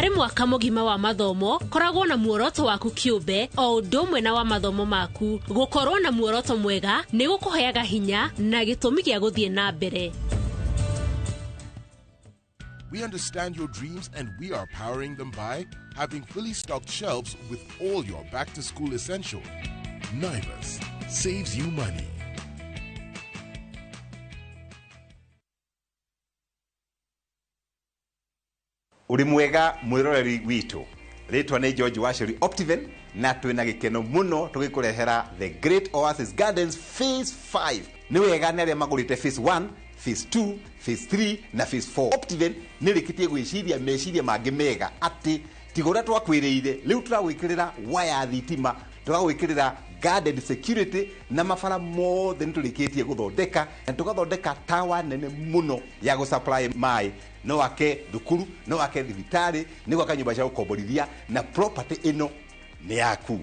Harĩ mwaka mũgima wa mathomo, koragwo na muoroto waku kĩũmbe o ũndũ ũmwe na wa mathomo maku. Gũkorwo na muoroto mwega nĩ gũkũheaga hinya na gĩtũmi gĩa gũthiĩ na mbere. We understand your dreams and we are powering them by having fully stocked shelves with all your back to school essentials. Naivas saves you money. Uri mwega mwiroreri witu ritwa ni George Wacheri Optiven na twina gikeno muno tugikurehera The Great Oasis Gardens Phase 5. Ni wega ni aria magurite Phase 1, Phase 2, Phase 3 na Phase 4. Optiven ni rikitie gwiciria meciria mangi mega ati tiga uria twakwiriire riu turagwikirira waya thitima, turagwikirira guarded security na mabara mothe niturikitie guthondeka na tugathondeka tawa nene muno ya gusupply mai no ake thukuru no ake thibitari ni gwaka nyumba cia gukomborithia na property ino ni yaku.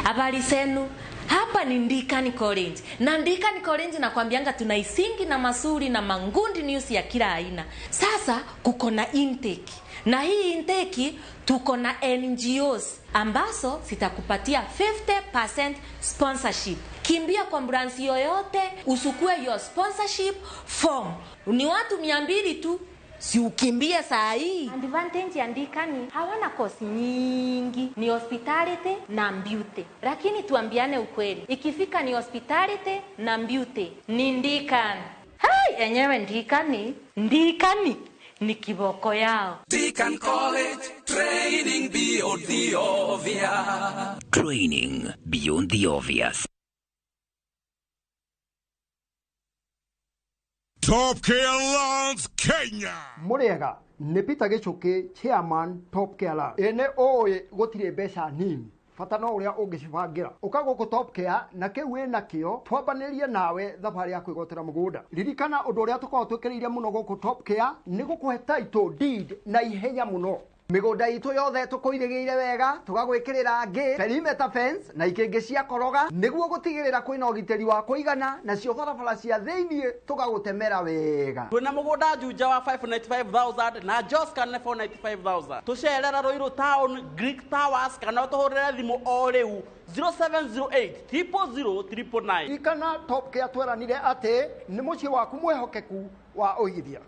Habari zenu. Hapa ni Ndikani College. Na Ndikani College nakwambianga tuna isingi na masuri na mangundi news ya kila aina. Sasa kuko na intake. Na hii intake tuko na NGOs ambazo zitakupatia 50% sponsorship. Kimbia kwa branch yoyote usukue your sponsorship form. Ni watu 200 tu. Si ukimbie saa hii. Advantage ya Ndikani hawana kosi nyingi, ni hospitality na beauty. Lakini tuambiane ukweli, ikifika ni hospitality na beauty ni Ndikani. Hai, enyewe Ndikani, Ndikani ni kiboko yao. Deacon College, training beyond the obvious. Training beyond the obvious. Top Care Lands Kenya. Muriega ni Peter Gichuki, chairman Top Care Lands. Ene oe gutire mbeca nini bata no uria ungicibangira uka guku Top Care na kiu wina kio twambanirie nawe thabari ya kwigotera mugunda. Ririkana undu uria tukoragwo twikiriire muno guku Top Care ni gukuhe title deed na ihenya muno. Migunda itu yothe tukuirigire wega tugagwikirira ngi perimeter fence na ikingi cia koroga niguo gutigirira kwina ugiteri wa kuigana na cio barabara cia thiini tugagutemera wega. Twina mugunda Juja wa 595,000 na Joska ne 495,000. Tucerera Ruiru Town Greek Towers kana tuhurire thimu o riu 0708 000 999. Ririkana Top Care tweranire ati ni mucii waku mwihokeku wa uigithia.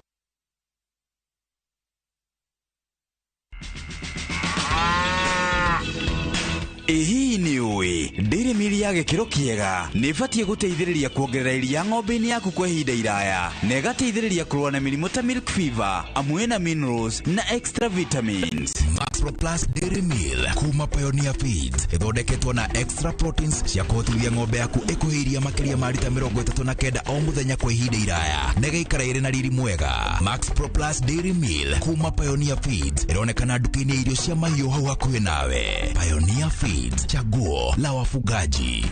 Ĩhihi nĩ ũĩ ndĩrĩ mĩri ya gĩkĩro kĩega nĩ ĩbatiĩ gũteithĩrĩria kuongerera iria ng'ombe-inĩ yaku kwa ihinda iraya na ĩgateithĩrĩria kũrũa na mĩrimũ ta milk fever amwe na minerals na extra vitamins. Maxpro Plus Dairy Meal kuma Pioneer Feeds ĩthondeketwo na extra proteins cia kũhotithia ng'ombe yaku ĩkũhe iria makĩria ma rita 39 o mũthenya kwa ihinda iraya na ĩgaikara ĩrĩ na riri mwega. Maxpro Plus Dairy Meal kuma Pioneer Feeds ĩronekana nduka-inĩ ya irio cia mahiũ hau hakuhĩ nawe. Pioneer Feeds, chaguo la wafugaji.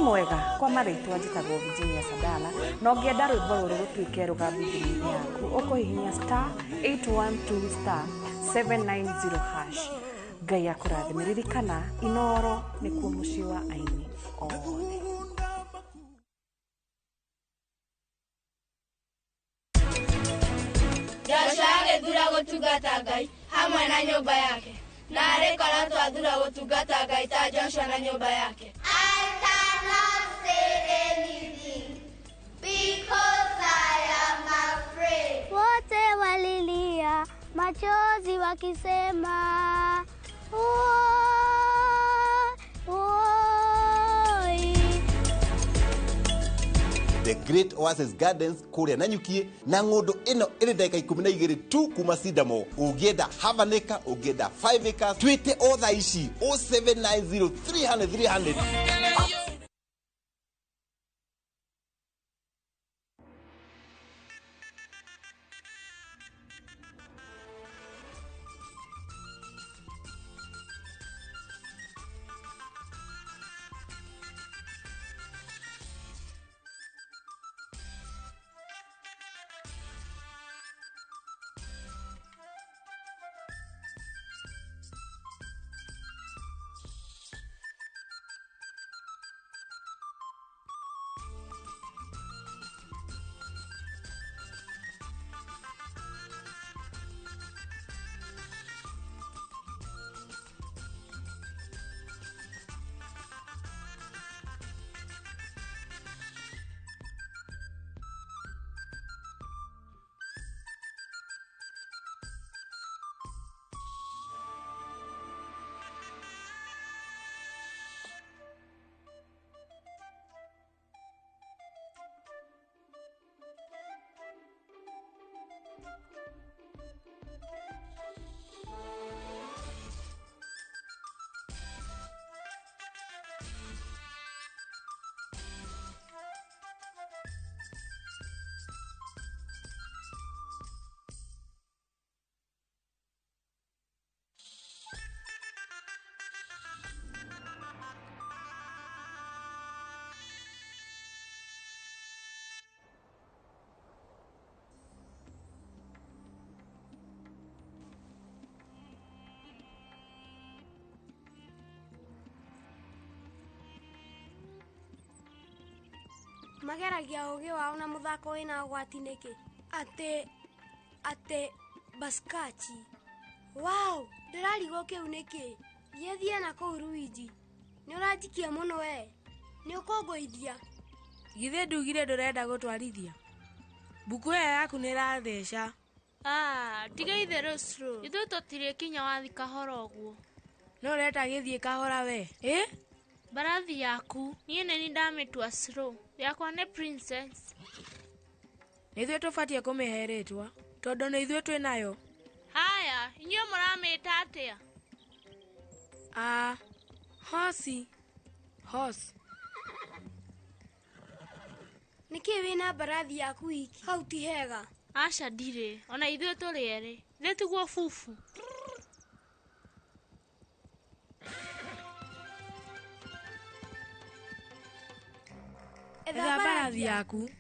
Mwega kwa marĩtwa njĩtagwo Virginia Sadala na ũngĩenda rwĩmbo rũrũ rũtuĩke rũgambi thimũ-inĩ yaku ũkũhihinya star 812 star 790 hash. Ngai akũrathime. Ririkana Inooro nĩkuo mũciĩ wa aini othe. Joshua agĩthura gũtungata Ngai hamwe na nyũmba yake, na arĩ korwo twathura gũtungata Ngai ta Joshua na nyũmba yake. I cannot say anything because I am afraid. Wote walilia machozi wakisema oi. The Great Oasis Gardens kuria Nanyuki na ng'ũndũ ĩno ĩrĩ ndagĩka 12 tu kuma Sidamo. Ũngĩenda half an acre, ũngĩenda 5 acres, twĩte o thaa ici 0790 300 300. Mageragia ũgĩ wao na mũthako wĩna ũgwati nĩkĩ? Atĩ baskachi. Wow, ndĩrarigwo kĩu nĩkĩ? Thiĩ na kũu Luigi. Nĩ ũranjikia mũno we. Nĩ ũkũngũithia. Githĩ ndugire ndũrenda gũtwarithia? Mbuku ĩyo yaku nĩ ĩratheca. Ah, tiga itherũ Slow. Ithuĩ tũtirĩ kinya wathi kahora ũguo. No ũreta gĩthiĩ kahora we. Ĩ? Mbarathi yaku. Niĩ nĩ niĩ ndamĩtua Slow. Yakwa nĩ Princess. Nĩ ithuĩ tũbatiĩ kũmĩhe rĩtwa tondũ nĩ ithuĩ twĩ nayo. Haya, inyuĩ mũramĩta atĩa? Ah, hosi. Horse. Nĩkĩ wĩna mbarathi yaku iki? Hau ti hega. Aca ndirĩ, ona ithuĩ tũrĩ erĩ. Thĩ tiguo bubu. Etha mbarathi yaku.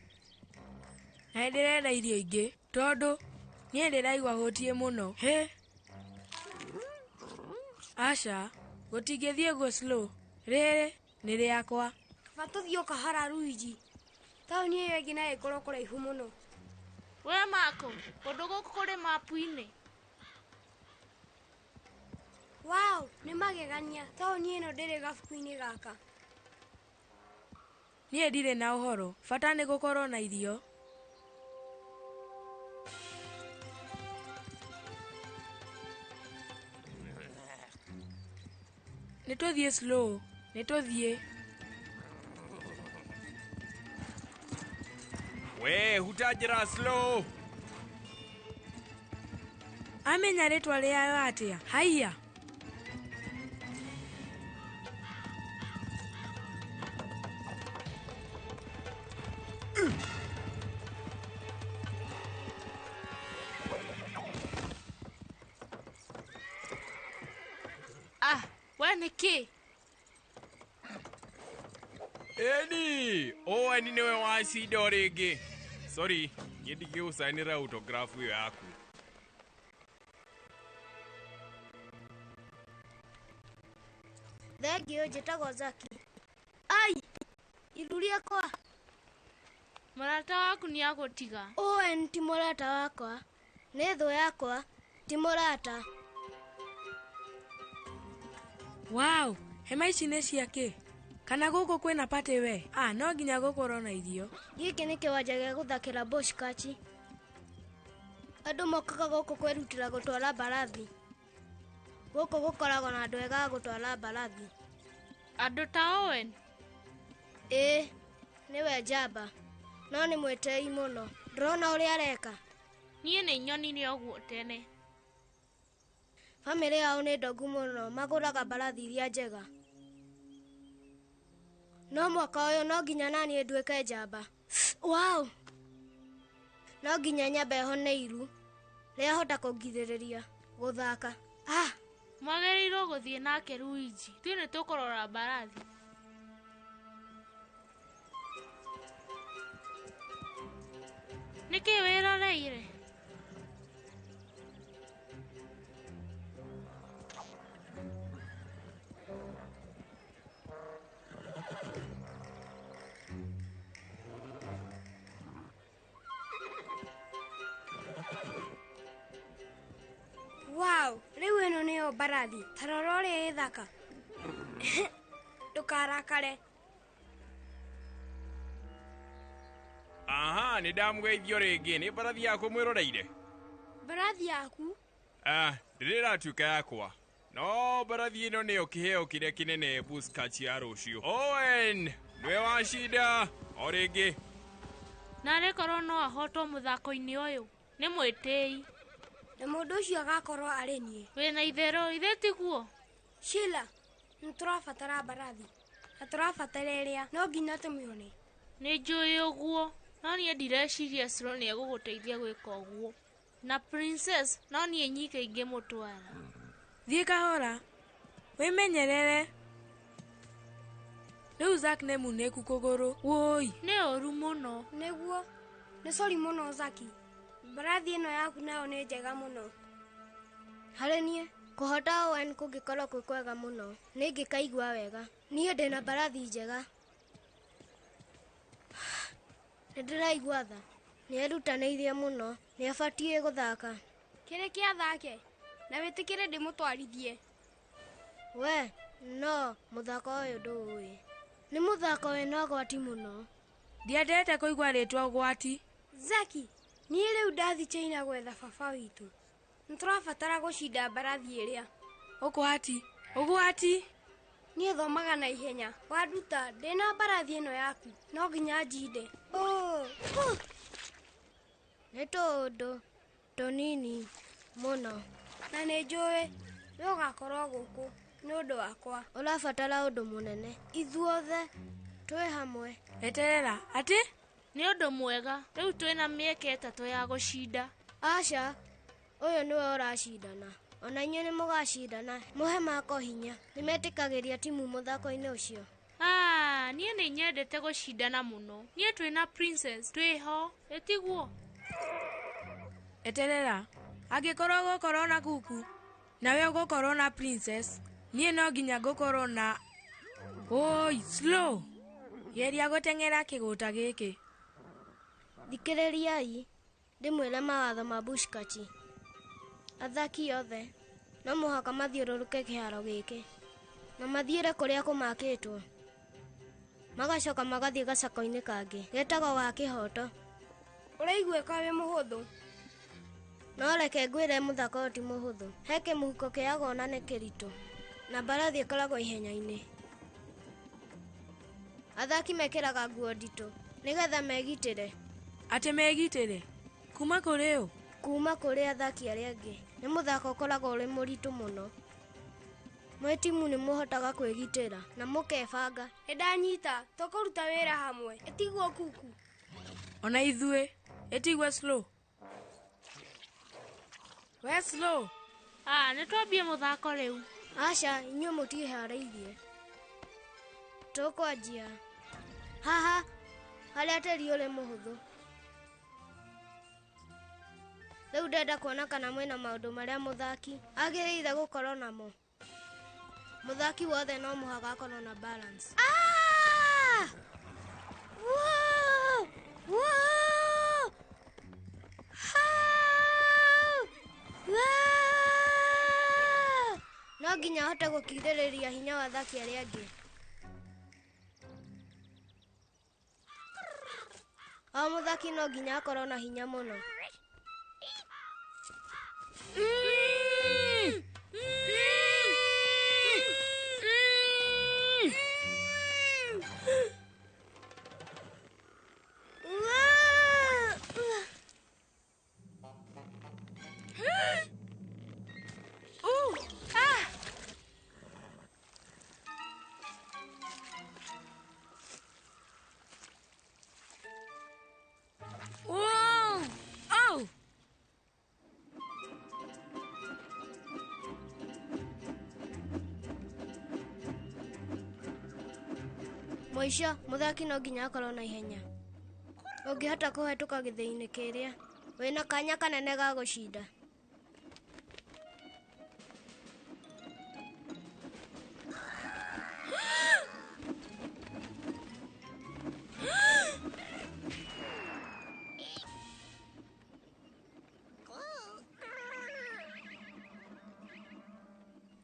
Na nĩndĩrenda irio ingĩ tondũ niĩ ndĩraigua hũtiĩ mũno. Hĩ! Aca, gũtingĩthiĩ ũguo Slow. Rĩrĩ nĩ rĩakwa. Kaba tũthiĩ o kahora Luigi. Taũni ĩyo ĩngĩ no ĩkorwo kũraihu mũno. We Mako, kũndũ gũkũ kũrĩ mapu-inĩ. Wow, nĩ magegania. Taũni ĩno ndĩrĩ gabuku-inĩ gaka. Niĩ ndirĩ na ũhoro. Bata nĩ gũkorwo na irio. Nĩ tũthiĩ Slow, nĩ tũthiĩ. We huta njĩra Slow. Amenya rĩtwa rĩayo atĩa? Haiya. Ah, we nĩkĩ? Eni, Owen nĩwe wacinda o rĩngĩ. Sorry, niĩ ndingĩgũcainĩra autograph ĩyo yaku. Thengiũ, njĩtagwo Zaki. Ai, iru rĩakwa. Mũrata waku nĩ agũtiga. Owen ti mũrata wakwa. Nĩ thũ yakwa, ti mũrata. Wow, hema ici nĩ cia kĩ? Kana gũkũ kwĩna party we? Ah, no nginya gũkorwo na irio. Gĩkĩ nĩ kĩwanja gĩa gũthakĩra bushkachi. Andũ mokaga gũkũ kwĩrutĩra gũtwara mbarathi. Gũkũ gũkoragwo na andũ ega a gũtwara mbarathi. Andũ ta Owen? Ĩĩ, nĩwe njamba. No nĩ mwĩtĩi mũno. Ndũrona ũrĩa areka? Niĩ nĩ nyonire ũguo tene. Bamĩrĩ yao nĩ ndongu mũno, magũraga mbarathi iria njega. No mwaka ũyũ no nginya naniĩ nduĩke njamba. Wow! No nginya nyambe hone iru. Rĩahota kũngirĩrĩria gũthaka. Ah! Mwagĩrĩirwo gũthiĩ nake Luigi. Ithuĩ nĩ tũkũrora mbarathi. Nĩkĩ wĩroreire? Wow, rĩu ĩno nĩyo mbarathi. Ta rora ũrĩa ĩ thaka. Ndũkarakare. Aha, nĩ ndamũgeithio rĩngĩ. Nĩ mbarathi yakwa mwĩroreire? Mbarathi yaku? Ah, ndĩrĩ ĩratuĩka yakwa. No mbarathi ĩno nĩyo kĩheo kĩrĩa kĩnene buskachi ya rũciũ. Owen, nĩwe wacinda o rĩngĩ. Narĩ korwo no ahotwo mũthako-inĩ ũyũ. Nĩ mwĩtĩi. Na mũndũ ũcio agakorwo arĩ niĩ. Wĩna itherũ, ithe tiguo? Sheila, nĩ tũrabatara mbarathi. Na tũrabatara ĩrĩa, no nginya tũmĩone. Nĩ njũĩ ũguo, no niĩ ndireciria Slow nĩ egũgũteithia gwĩka ũguo. Na Princess, no niĩ nyike ingĩmũtwara. Thiĩ kahora. Wĩmenyerere. Rĩu Zack nĩ munĩku kũgũrũ. Wũi. Nĩ ũru mũno. Nĩguo. Nĩ sori mũno Zaki. Mbarathi ĩno yaku nayo nĩ njega mũno. Harĩ niĩ, kũhota Owen kũngĩkorwo kwĩ kwega mũno. Nĩ ingĩkaigua wega. Niĩ ndĩna mbarathi njega. Nĩ ndĩraigua tha. Nĩ erutanĩirie mũno. Nĩ abatiĩ gũthaka. Kĩrĩ kĩa thake na wĩtĩkĩre ndĩmũtwarithie. We, no mũthako ũyũ ndũũĩ. Nĩ mũthako wĩna ũgwati mũno. Ndiendete kũigua rĩtwa ũgwati. Zaki, niĩ rĩu ndathi China gwetha baba witũ. Nĩtũrabatara gũcinda mbarathi ĩrĩa. Ũgwati, ũgwati. Niĩ thomaga na ihenya. Wanduta ndĩna mbarathi ĩno yaku. No nginya njinde. Nĩ tũũndũ tũnini mũno. Na nĩ njũĩ we ũgakorwo gũkũ nĩ ũndũ wakwa. Ũrabatara ũndũ mũnene. Ithuothe twĩ hamwe. Eterera, atĩ? Nĩ ũndũ mwega. Rĩu twĩna mĩeke 3 ya gũcinda. Aca, ũyũ nĩwe ũracindana. Ona inyuĩ nĩ mũgacindana. Mũhe mako hinya. Nĩ metĩkagĩria timu mũthako-inĩ ũcio. Ah, niĩ nĩ nyendete gũcindana mũno. Niĩ twĩna Princess twĩho, ĩtiguo? Eterera, angĩkorwo ũgũkorwo na kuku nawe ũgũkorwo na Princess, niĩ no nginya ngũkorwo na Oi, slow. Geria gũteng'era kĩgũta gĩkĩ. Thikĩrĩriai, ndĩmwĩre mawatho ma Bushkachi. Athaki othe no mũhaka mathiũrũrũke kĩharo gĩkĩ na mathiĩre kũrĩa kũmakĩtwo. Magacoka magathiĩ gacako-inĩ kangĩ getagwo ga kĩhoto. Ũraiguĩka wĩ mũhũthũ. No reke ngwĩre mũthako ũyũ ti mũhũthũ. He kĩmũhuko kĩagwo na nĩ kĩritũ na mbarathi ĩkoragwo ihenya-inĩ. Athaki mekĩraga nguo nditũ nĩgetha megitĩre. Atĩ megitĩre? Kuma kũrĩ ũ? Kuma kũrĩ athaki arĩa angĩ. Nĩ mũthako ũkoragwo ũrĩ mũritũ mũno. Mwĩ timu nĩ mũhotaga kwĩgitĩra na mũkebanga. Nĩndanyita, tũkũruta wĩra hamwe. Ĩtiguo kuku? Ona ithuĩ, ĩtiguo slow. We slow. Ah, nĩtwambie mũthako rĩu. Aca, inyuĩ mũtiĩharĩirie. Tũkwanjia haha harĩa tĩri ũrĩ mũhũthũ. Rĩu ndenda kuona kana mwĩna maũndũ marĩa mũthaki agĩrĩire gũkorwo namo. Mũthaki wothe no mũhaka akorwo na balance. Ah! Wow! Wow! Ha! Wow! No nginya ahote gũkirĩrĩria hinya wa athaki arĩa angĩ. O mũthaki no nginya akorwo na hinya mũno. Mũico, mũthaki no nginya akorwo na ihenya. Ũngĩhota kũhetũka gĩthĩi-inĩ kĩrĩa, wĩna kanya kanene ga gũcinda.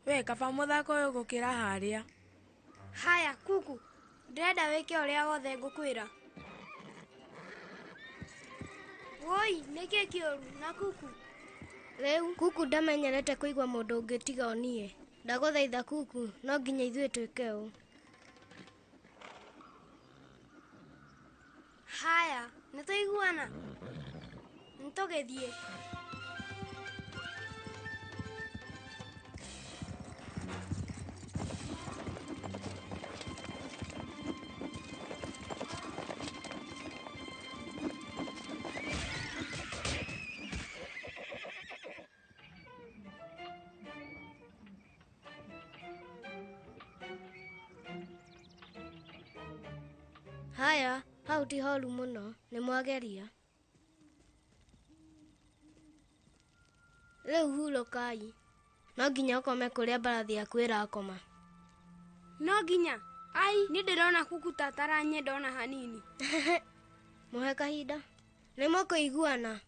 We kaba mũthako ũyũ gũkĩra harĩa. Haya, kuku. Ndĩrenda wĩke ũrĩa wothe ngũkwĩra. Woi, nĩkĩ kĩũru na kuku? Rĩu kuku ndamenyerete kũigua mũndũ ũngĩ tiga o niĩ. Ndagũthaitha kuku, no nginya ithuĩ twĩke ũũ. Haya, nĩtwaiguana. Nĩtũgĩthiĩ. Haya, hau ti horu mũno, nĩ mwageria. Rĩu hurũkai. No nginya ũkome kũrĩa mbarathi yaku ĩrakoma. No nginya? Ai, niĩ ndĩrona kuku ta ataranyenda ona hanini. Mũhe kahinda. Nĩ mũkũiguana.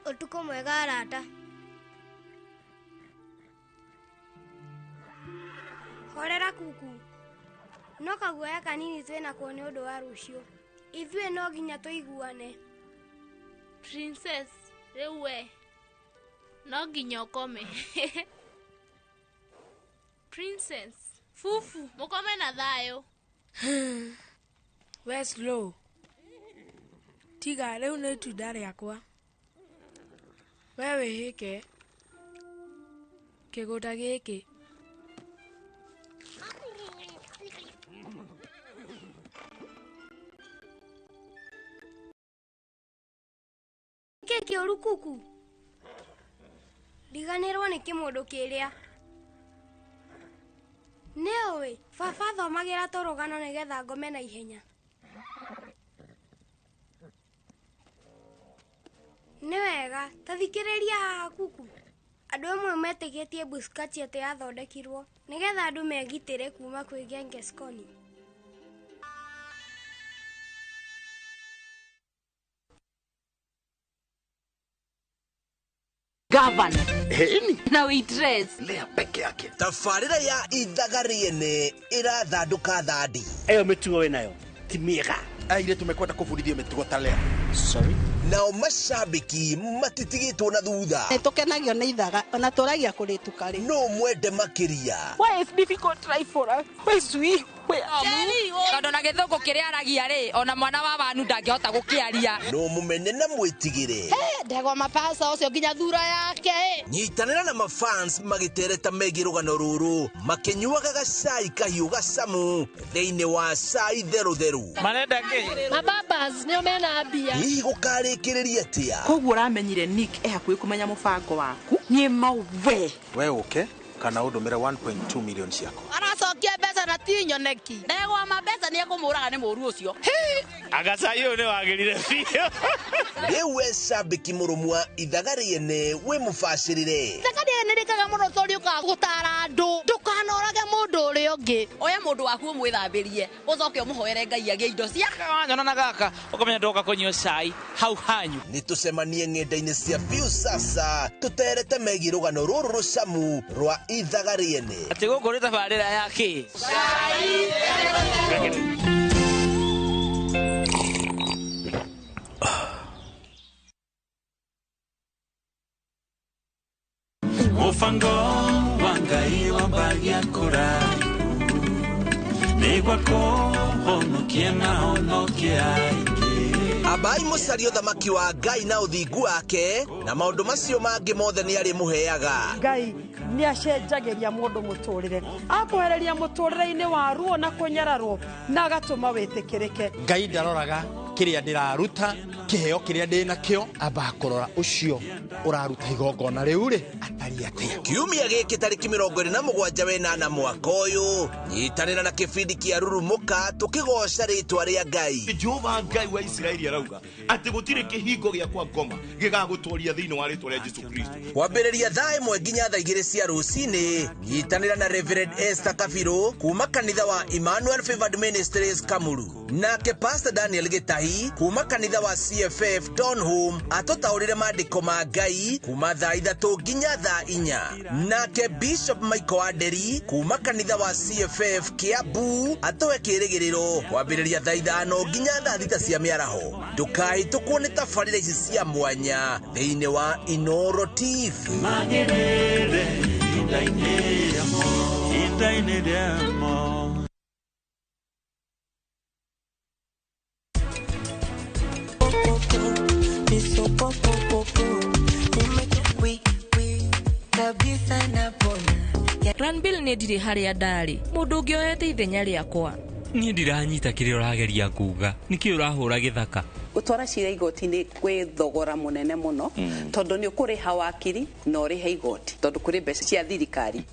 Ũtukũ mwega arata. Horera kuku. No kaguoya kanini twĩnako nĩ ũndũ wa rũciũ. Ithuĩ no nginya tũiguane. Princess, rĩu we no nginya ũkome. Princess, fufu, mũkome na thayũ. We slow. Tiga rĩu nĩ itunda rĩakwa. We wĩhĩke. Kĩgũta gĩkĩ. Nĩkĩ kĩũru kuku? Riganĩrwo nĩ kĩmũndũ kĩrĩa. Nĩũĩ, baba athomagĩra tũrũgano nĩgetha ngome na ihenya. Nĩ wega, ta thikĩrĩria haha kuku. Andũ amwe metĩkĩtie Buskachi atĩ yathondekirwo nĩgetha andũ megitĩre kuma kwĩ Genghis Khan. Gavana. Heni. Na waitress. Lea peke yake. Tabarĩra ya ithaga rĩene ĩrathandũka thandi. Ĩyo mĩtugo wĩnayo ti mĩega. Airĩtu mekwenda kũbundithio mĩtugo ta Lea. Sorry. Nao macambĩki matitigĩtwo na thutha. Nĩtũkenagio nĩ ithaga ona tũragia kũrĩtuka rĩ. No mwende makĩria. Why is difficult life for us? Why is we? Tondũ na gĩthũngũ kĩrĩa aragia rĩ ona mwana wa wanu ndangĩhota gũkĩaria. No mũmene na mwĩtigĩre. Ndegwa mapasa ũcio nginya thura yake. Nyitanĩra na mafans magĩtereta megiĩ rũgano rũrũ makĩnyuaga gacai kahiũ gacamu thĩinĩ wa cai therũtherũ. Marenda kĩ? Mababas nĩo mena mbia. Hihi gũkarĩkĩrĩria atĩa? Koguo ũramenyire Nick e hakuhĩ kũmenya mũbango waku. Niĩ mau we. We ũke kana ũndũmĩre 1.2 million ciakwa. Aracokia mbeca na ti nyoneki. Ndegwa ma mbeca nĩ ekũmũraga nĩ mũru ũcio. Agacai ũyũ nĩ wagĩrire biũ. Rĩu we cambĩki mũrũmu wa ithaga rĩene wĩ mũbacĩrĩre. Ithaga rĩene rĩkaga mũno tondũ rĩũkaga gũtara andũ. Ndũkanorage mũndũ ũrĩa ũngĩ. Oya mũndũ waku ũmwĩthambĩrie ũcoke ũmũhoere Ngai agĩe indo cia. Wanyona na gaka ũkamenya ndoka kũnyua cai hau hanyu. Nĩ tũcemanie ng'enda-inĩ cia Viusasa tũterete megiĩ rũgano rũrũ rũcamu rwa ithaga rĩene. Atĩ gũkũ nĩ tabarĩra ya kĩ? Cai. Mũbango wa Ngai wambagia kũraihu nĩguo kũhonokia na honokia aingĩ. Abai mũcarie ũthamaki wa Ngai na ũthingu wake na maũndũ macio mangĩ mothe nĩ arĩmũheaga. Ngai nĩ acenjagĩria mũndũ mũtũrĩre, akwehereria mũtũrĩre-inĩ wa ruo na kũnyararwo na agatũma wĩtĩkĩrĩke. Ngai ndaroraga kĩrĩa ndĩraruta, kĩheo kĩrĩa ndĩnakĩo, amba kũrora ũcio ũraruta igongona rĩu rĩ atariĩ atĩa. Kiumia gĩkĩ tarĩki 27 wenana mwaka ũyũ, nyitanĩra na kĩbindi kĩa Rurumũka tũkĩgoca rĩtwa rĩa Ngai. Jehova Ngai wa Isiraeli arauga atĩ gũtirĩ kĩhingo gĩa kwa ngoma gĩgagũtooria thĩinĩ wa rĩtwa rĩa Jesu Kristo. Kwambĩrĩria thaa 1 nginya thaa 2 cia rũcinĩ, nyitanĩra na Reverend Esther Kabiru kuma kanitha wa Emmanuel Favored Ministries Kamuru, nake Pastor Daniel Gĩtahi kuma kanitha wa CFF Donholm atũtaũrĩre maandĩko ma Ngai kuma thaa 3 nginya thaa 4, nake Bishop Michael Aderi kuma kanitha wa CFF Kiambu atũhe kĩrĩgĩrĩro kwambĩrĩria thaa 5 nginya thaa 6 cia mĩaraho. Ndũkahĩtũkwo nĩ tabarĩra ici cia mwanya thĩinĩ wa Inoro TV. Magĩrĩre ihinda-inĩ rĩamo, ihinda-inĩ rĩamo. Granville nĩ ndirĩ harĩa ndarĩ mũndũ ũngĩ oete ithenya rĩakwa. Niĩ ndiranyita kĩrĩa ũrageria kuga. Nĩkĩ ũrahũra gĩthaka? Gũtwara cira igoti-inĩ kwĩ thogora mũnene mũno tondũ nĩ ũkũrĩha wakiri na ũrĩhe igoti tondũ kũrĩ mbeca cia thirikari.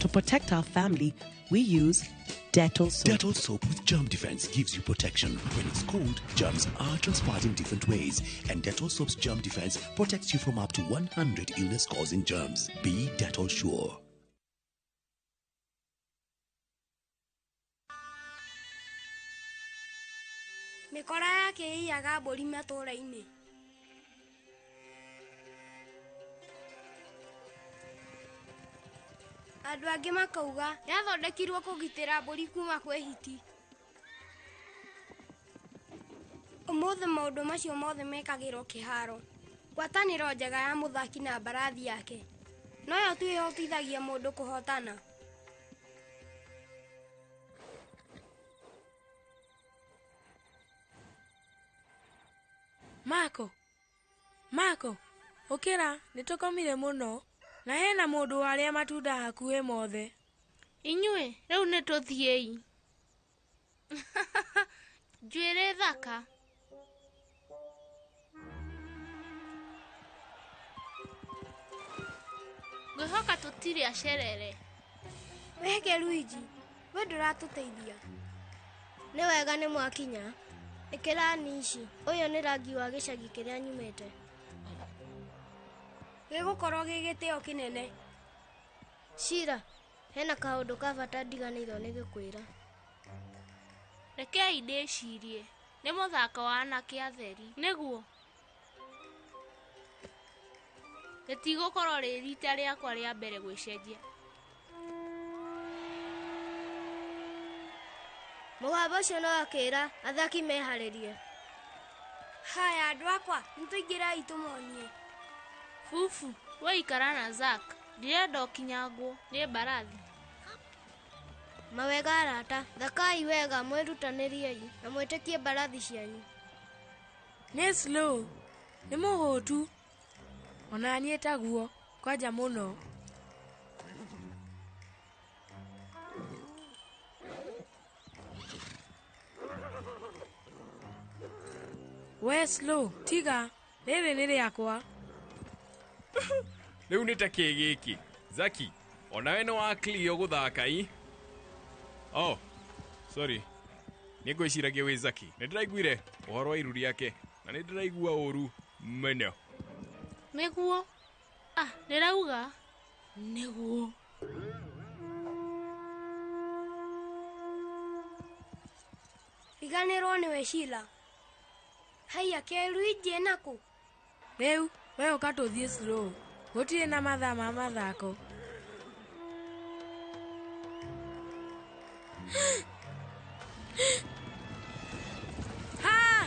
To protect our family, we use Dettol soap. Dettol soap with germ defense gives you protection. When it's cold, germs are transpired in different ways, and Dettol soap's germ defense protects you from up to 100 illness-causing germs. Be Dettol sure. Mĩkora yake ĩiyaga mbũri matũũra-inĩ. Andũ angĩ makauga yathondekirwo kũgitĩra mbũri kuma kwĩ hiti. Ũmũthĩ maũndũ macio mothe mekagĩrwo kĩharo. Ngwatanĩro njega ya mũthaki na mbarathi yake noyo tu ĩhotithagia mũndũ kũhotana. Mako, Mako, ũkĩra, nĩtũkomire mũno na hena mũndũ warĩa matunda hakuhĩ mothe. Inyuĩ, rĩu nĩtũthiĩi. Njuĩrĩ thaka. Ngwĩhoka tũtirĩ acerere. Weke Luigi, we ndũratũteithia. Nĩ wega nĩ mwakinya. Ĩkĩra ici. Ũyũ nĩ rangi wa gĩcagi kĩrĩa nyumĩte. Gĩgũkorwo gĩ gĩtĩo kĩnene. Shira, hena kaũndũ ka bata ndiganĩirwo nĩ gũkwĩra. Rekei ndĩcirie. Nĩ mũthako wa anake atheri. Nĩguo. Rĩtigũkorwo rĩ rita rĩakwa rĩa mbere gwĩcenjia. Mũgambo ũcio no akĩra athaki meharĩrie. Haya andũ akwa, nĩtũingĩrei tũmonie. Fufu, we ikara na Zack. Ndirenda ũkinyangwo nĩ mbarathi. Mawega arata, thakai wega, mwĩrutanĩriei na mwĩtĩkie mbarathi cianyu. Nĩ slow, nĩ mũhũtu. Ona niĩ taguo, kwanja mũno. We slow, tiga, rĩrĩ nĩ rĩakwa. Rĩu nĩ ta kĩ gĩkĩ? Zaki, onawe nĩ wa Cleo gũthaka i? Oh, sorry. Nĩ ngwĩciragia wĩ Zaki. Nĩ ndĩraiguire ũhoro wa iru rĩake na nĩ ndĩraigua ũru mũno. Nĩguo. Ah, ndĩrauga. Nĩguo. Riganĩrwo nĩwe Sheila. Haiya, ke Luigi enakũ? Rĩu, we ũka tũthiĩ slow. Gũtirĩ na mathaa ma mathako. Ha!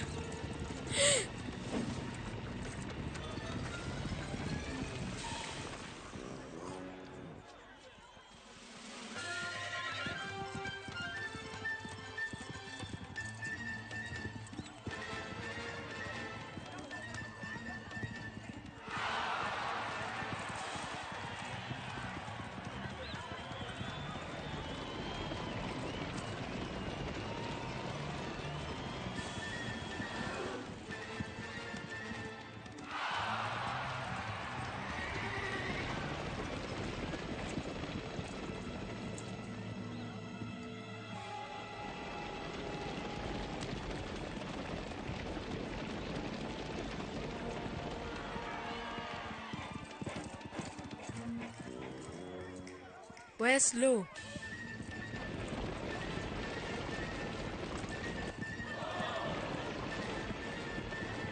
We slow.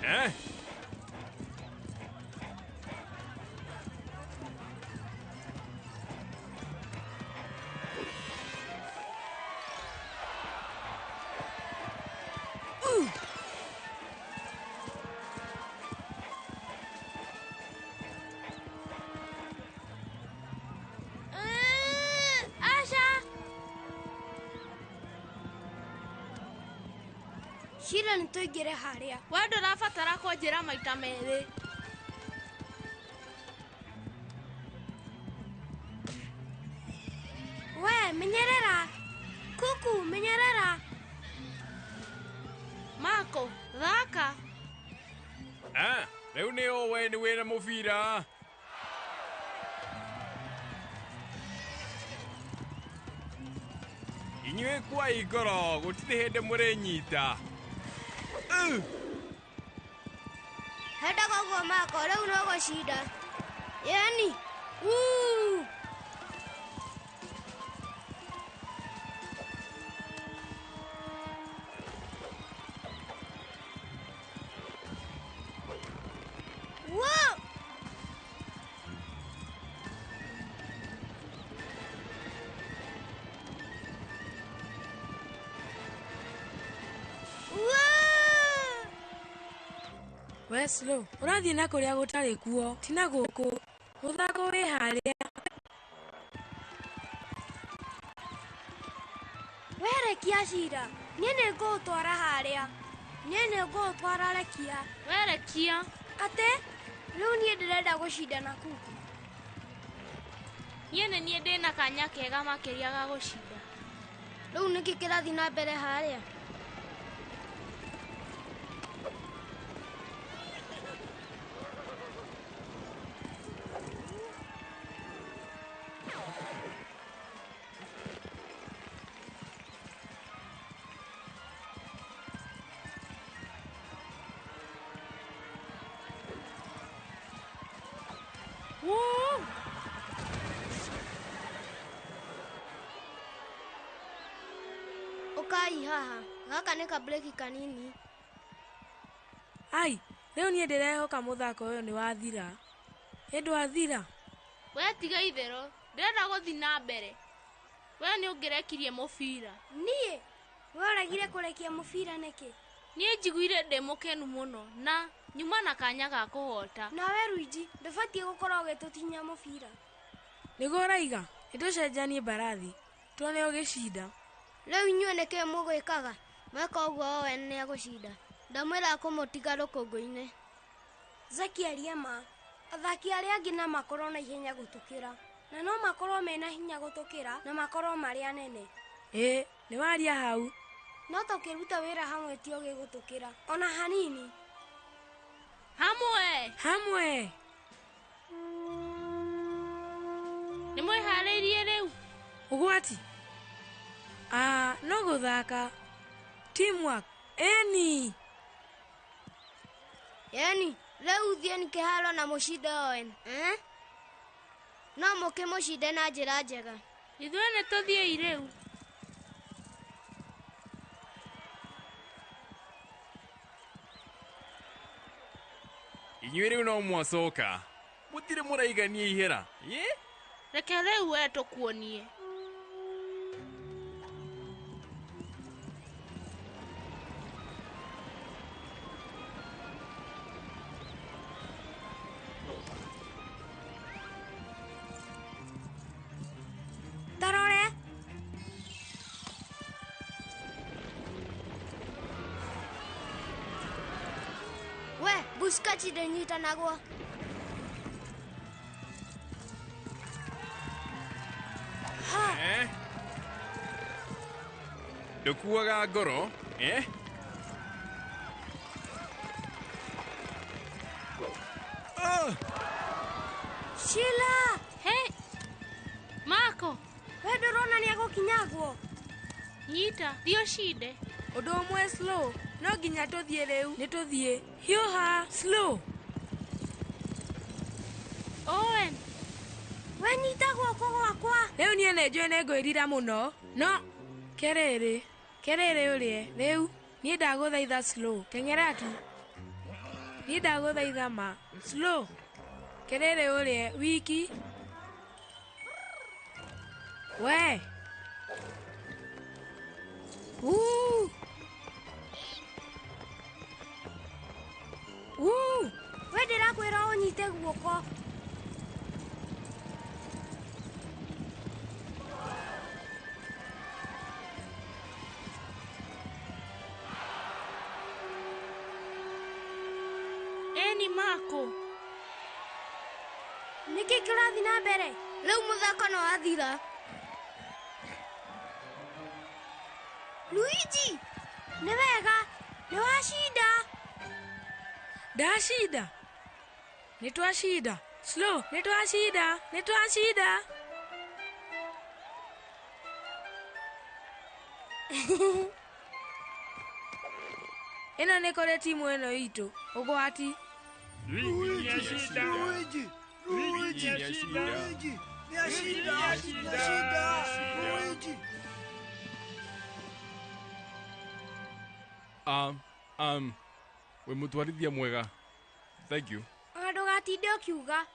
Eh? Shira nĩtũingĩre harĩa. We ndũrabatara kũnjĩra maita merĩ. We menyerera. Kuku menyerera. Mako, thaka. Ah, rĩu nĩ Owen wĩna mũbira. Inyuĩ kuai ngoro gũtirĩ hĩndĩ mũrĩnyita. Hendaga ũguo Mako, rĩu no gũcinda. Yeni. Wuu! Wow! Wow! We Slow, ũrathiĩ na kũrĩa gũtarĩ kuo, ti na gũkũ. Mũthako wĩ harĩa. We rekia cira, niĩ nĩ ngũgũtwara harĩa. Niĩ nĩ ngũgũtwara rekia. We rekia. Atĩ, rĩu niĩ ndĩrenda gũcindana kuku. Niĩ nĩ niĩ ndĩna kanya kega makĩria ga gũcinda. Rĩu nĩkĩ kĩrathiĩ na mbere harĩa? Woo! Ũkai haha, gaka nĩ kabreki kanini. Ai, rĩu niĩ ndĩrehoka mũthako ũyũ nĩ wathira. Ĩ ndwathira? We tiga itherũ, ndĩrenda gũthiĩ na mbere. We nĩ ũngĩrekirie mũbira. Niĩ? We ũregire kũrekia mũbira nĩkĩ? Niĩ njiguire ndĩ mũkenu mũno na nyuma na kanya ga kũhota. Nawe Luigi, ndũbatiĩ gũkorwo ũgĩtũtinia mũbira. Nĩguo ũraiga, nĩtũcenjanie mbarathi, tuone ũgĩcinda. Rĩu inyuĩ nĩkĩ mũgwĩkaga? Mweka ũguo Owen nĩegũcinda. Ndamwĩra kũmũtiga rũkũngũ-inĩ. Zaki aria ma, athaki arĩa angĩ na makorwo na ihenya gũtũkĩra. Na no makorwo mena hinya gũtũkĩra na makorwo marĩ anene. Ĩ, nĩwaria hau. No tũkĩruta wĩra hamwe ti ũgĩ gũtũkĩra. Ona hanini. Hamwe! Hamwe! Nĩ mwĩharĩirie rĩu? Ũgwati? Ah, no gũthaka. Teamwork. Eni! Yeni, rĩu thiĩni kĩharo na mũcinde Owen. Eh? No mũkĩmũcinde na njĩra njega. Ithuĩ nĩ tũthiĩi rĩu. Inyuĩ rĩu no mwacoka. Mũtirĩ mũraigania ihera. Ĩ? Reke rĩu we tũkuonie. Tarore. We, Bushkachi ndĩnyitanagwo. Eh? Ndũkuaga ngoro, eh? Ah! Sheila! Hey! Mako! We ndũrona nĩegũkinyagwo? Nyita, thiĩ ũcinde. Ũndũ ũmwe Slow, no nginya tũthiĩ rĩu. Nĩ tũthiĩ. Hiũha, Slow. Owen! We nyita guoko gwakwa. Rĩu niĩ nĩ njũĩ nĩ ngwĩrira mũno. No, kerĩrĩ, kerĩrĩ ũrĩe. Rĩu, niĩ ndagũthaitha Slow. Teng'era tu. Niĩ ndagũthaitha ma. Slow. Kerĩrĩ ũrĩe, wiki. We. Woo! Woo! We ndĩrakwĩra ũnyite guoko. Eni Mako. Nĩkĩ kĩrathiĩ na mbere? Rĩu mũthako no wathira. Luigi, nĩ wega, nĩ wacinda. Ndashinda. Nĩ twashinda. Slow, nĩ twashinda, nĩ twashinda. Ĩno nĩ kũrĩ timu ĩno itũ. Ũgwati. Luigi, Luigi, Luigi, Luigi, nĩ ashida, Luigi. Wĩ mũtwarithia mwega. Thank you. Ona ndũgatinde ũkiuga.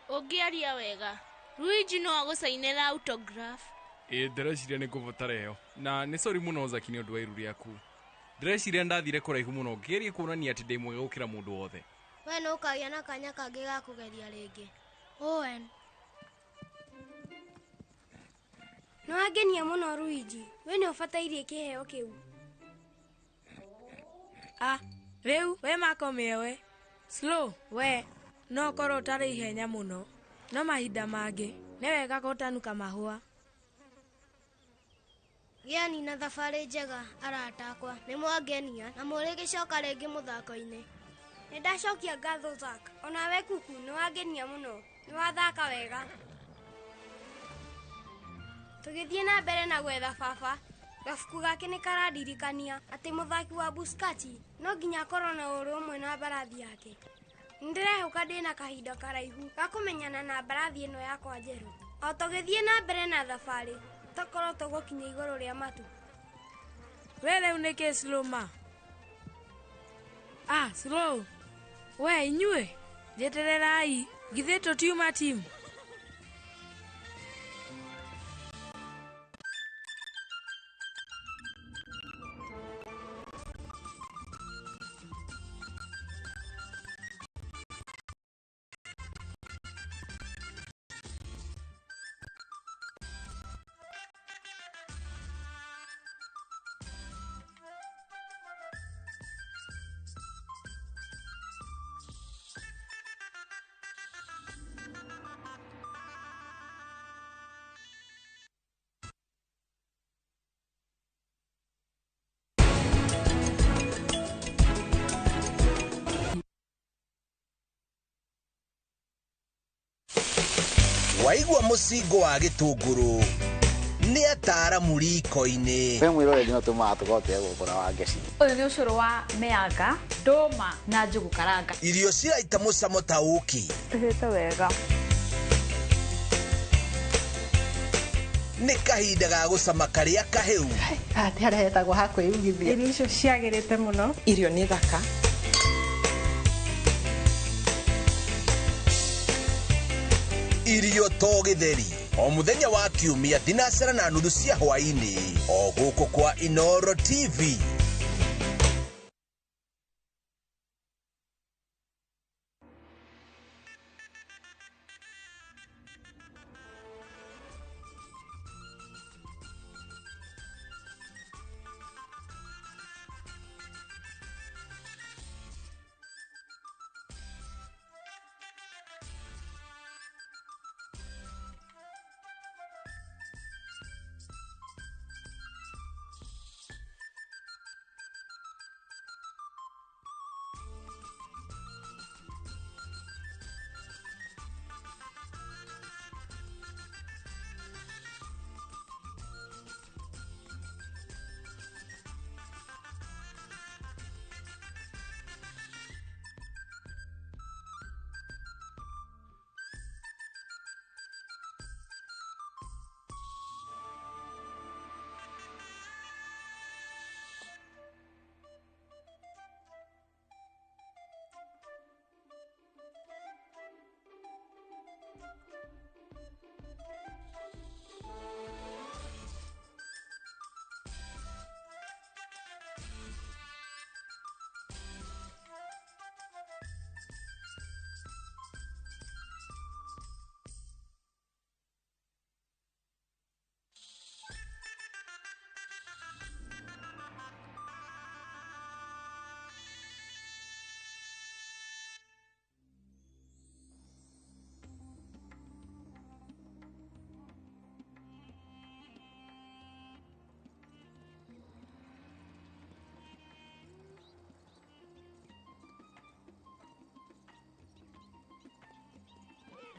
Ũngĩaria wega, Luigi no agũcainĩra autograph. Ĩ ndĩreciria nĩ ngũbatara ĩyo. Na nĩ sorry mũno Zaki nĩ ũndũ wa iru rĩaku. Ndĩreciria ndathire kũraihu mũno ngĩgeria kuonania atĩ ndĩ mwega gũkĩra mũndũ wothe. We nĩ ũkagĩa na kanya kangĩ ga kũgeria rĩngĩ. Owen. Nĩ wangenia mũno Luigi. We nĩ ũbatairie kĩheo kĩu. Ah, rĩu we makomiewe. Slow, we no ũkorwo ũtarĩ ihenya mũno. No mahinda mangĩ nĩ wega gũtanuka mahũa. Gĩani na thabarĩ njega arata akwa. Nĩ mwangenia na mũrĩgĩcoka rĩngĩ mũthako-inĩ. Nĩ ndacokia ngatho Zack. Onawe kuku nĩ wangenia mũno. Nĩ wathaka wega. Tũgĩthiĩ na mbere na gwetha baba. Gabuku gake nĩ karandirikania atĩ mũthaki wa buskati no nginya akorwo na ũrũmwe na mbarathi yake. Nĩ ndĩrehoka ndĩna kahinda karaihu ga kũmenyana na mbarathi ĩno yakwa njerũ. O tũgĩthiĩ na mbere na thabarĩ, tũkorwo tũgũkinya igũrũ rĩa matu. We rĩu nĩkĩ slow ma? Ah, slow. We inyuĩ, njetererai, githĩ tũtiuma timu? Waigua mũcingo wa gĩtũngũrũ nĩ ataaramu riko-inĩ. Kwĩ mwĩroreri no tũmaga tũkorwo tũgũkũra wa ngeci. Ũyũ nĩ ũcũrũ wa mĩanga, ndũma na njũgũ karanga. Irio ciraita mũcamo ta ũkĩ. Tũhĩte wega. Nĩ kahinda ga gũcama karĩa kahĩu. Haha nĩ harĩa hetagwo ha kwĩyugithia. Irio icio ciagĩrĩte mũno. Irio nĩ thaka. Irio to gĩtheri o mũthenya wa kiumia 9:30 cia hwaĩ-inĩ o gũkũ kwa Inoro TV.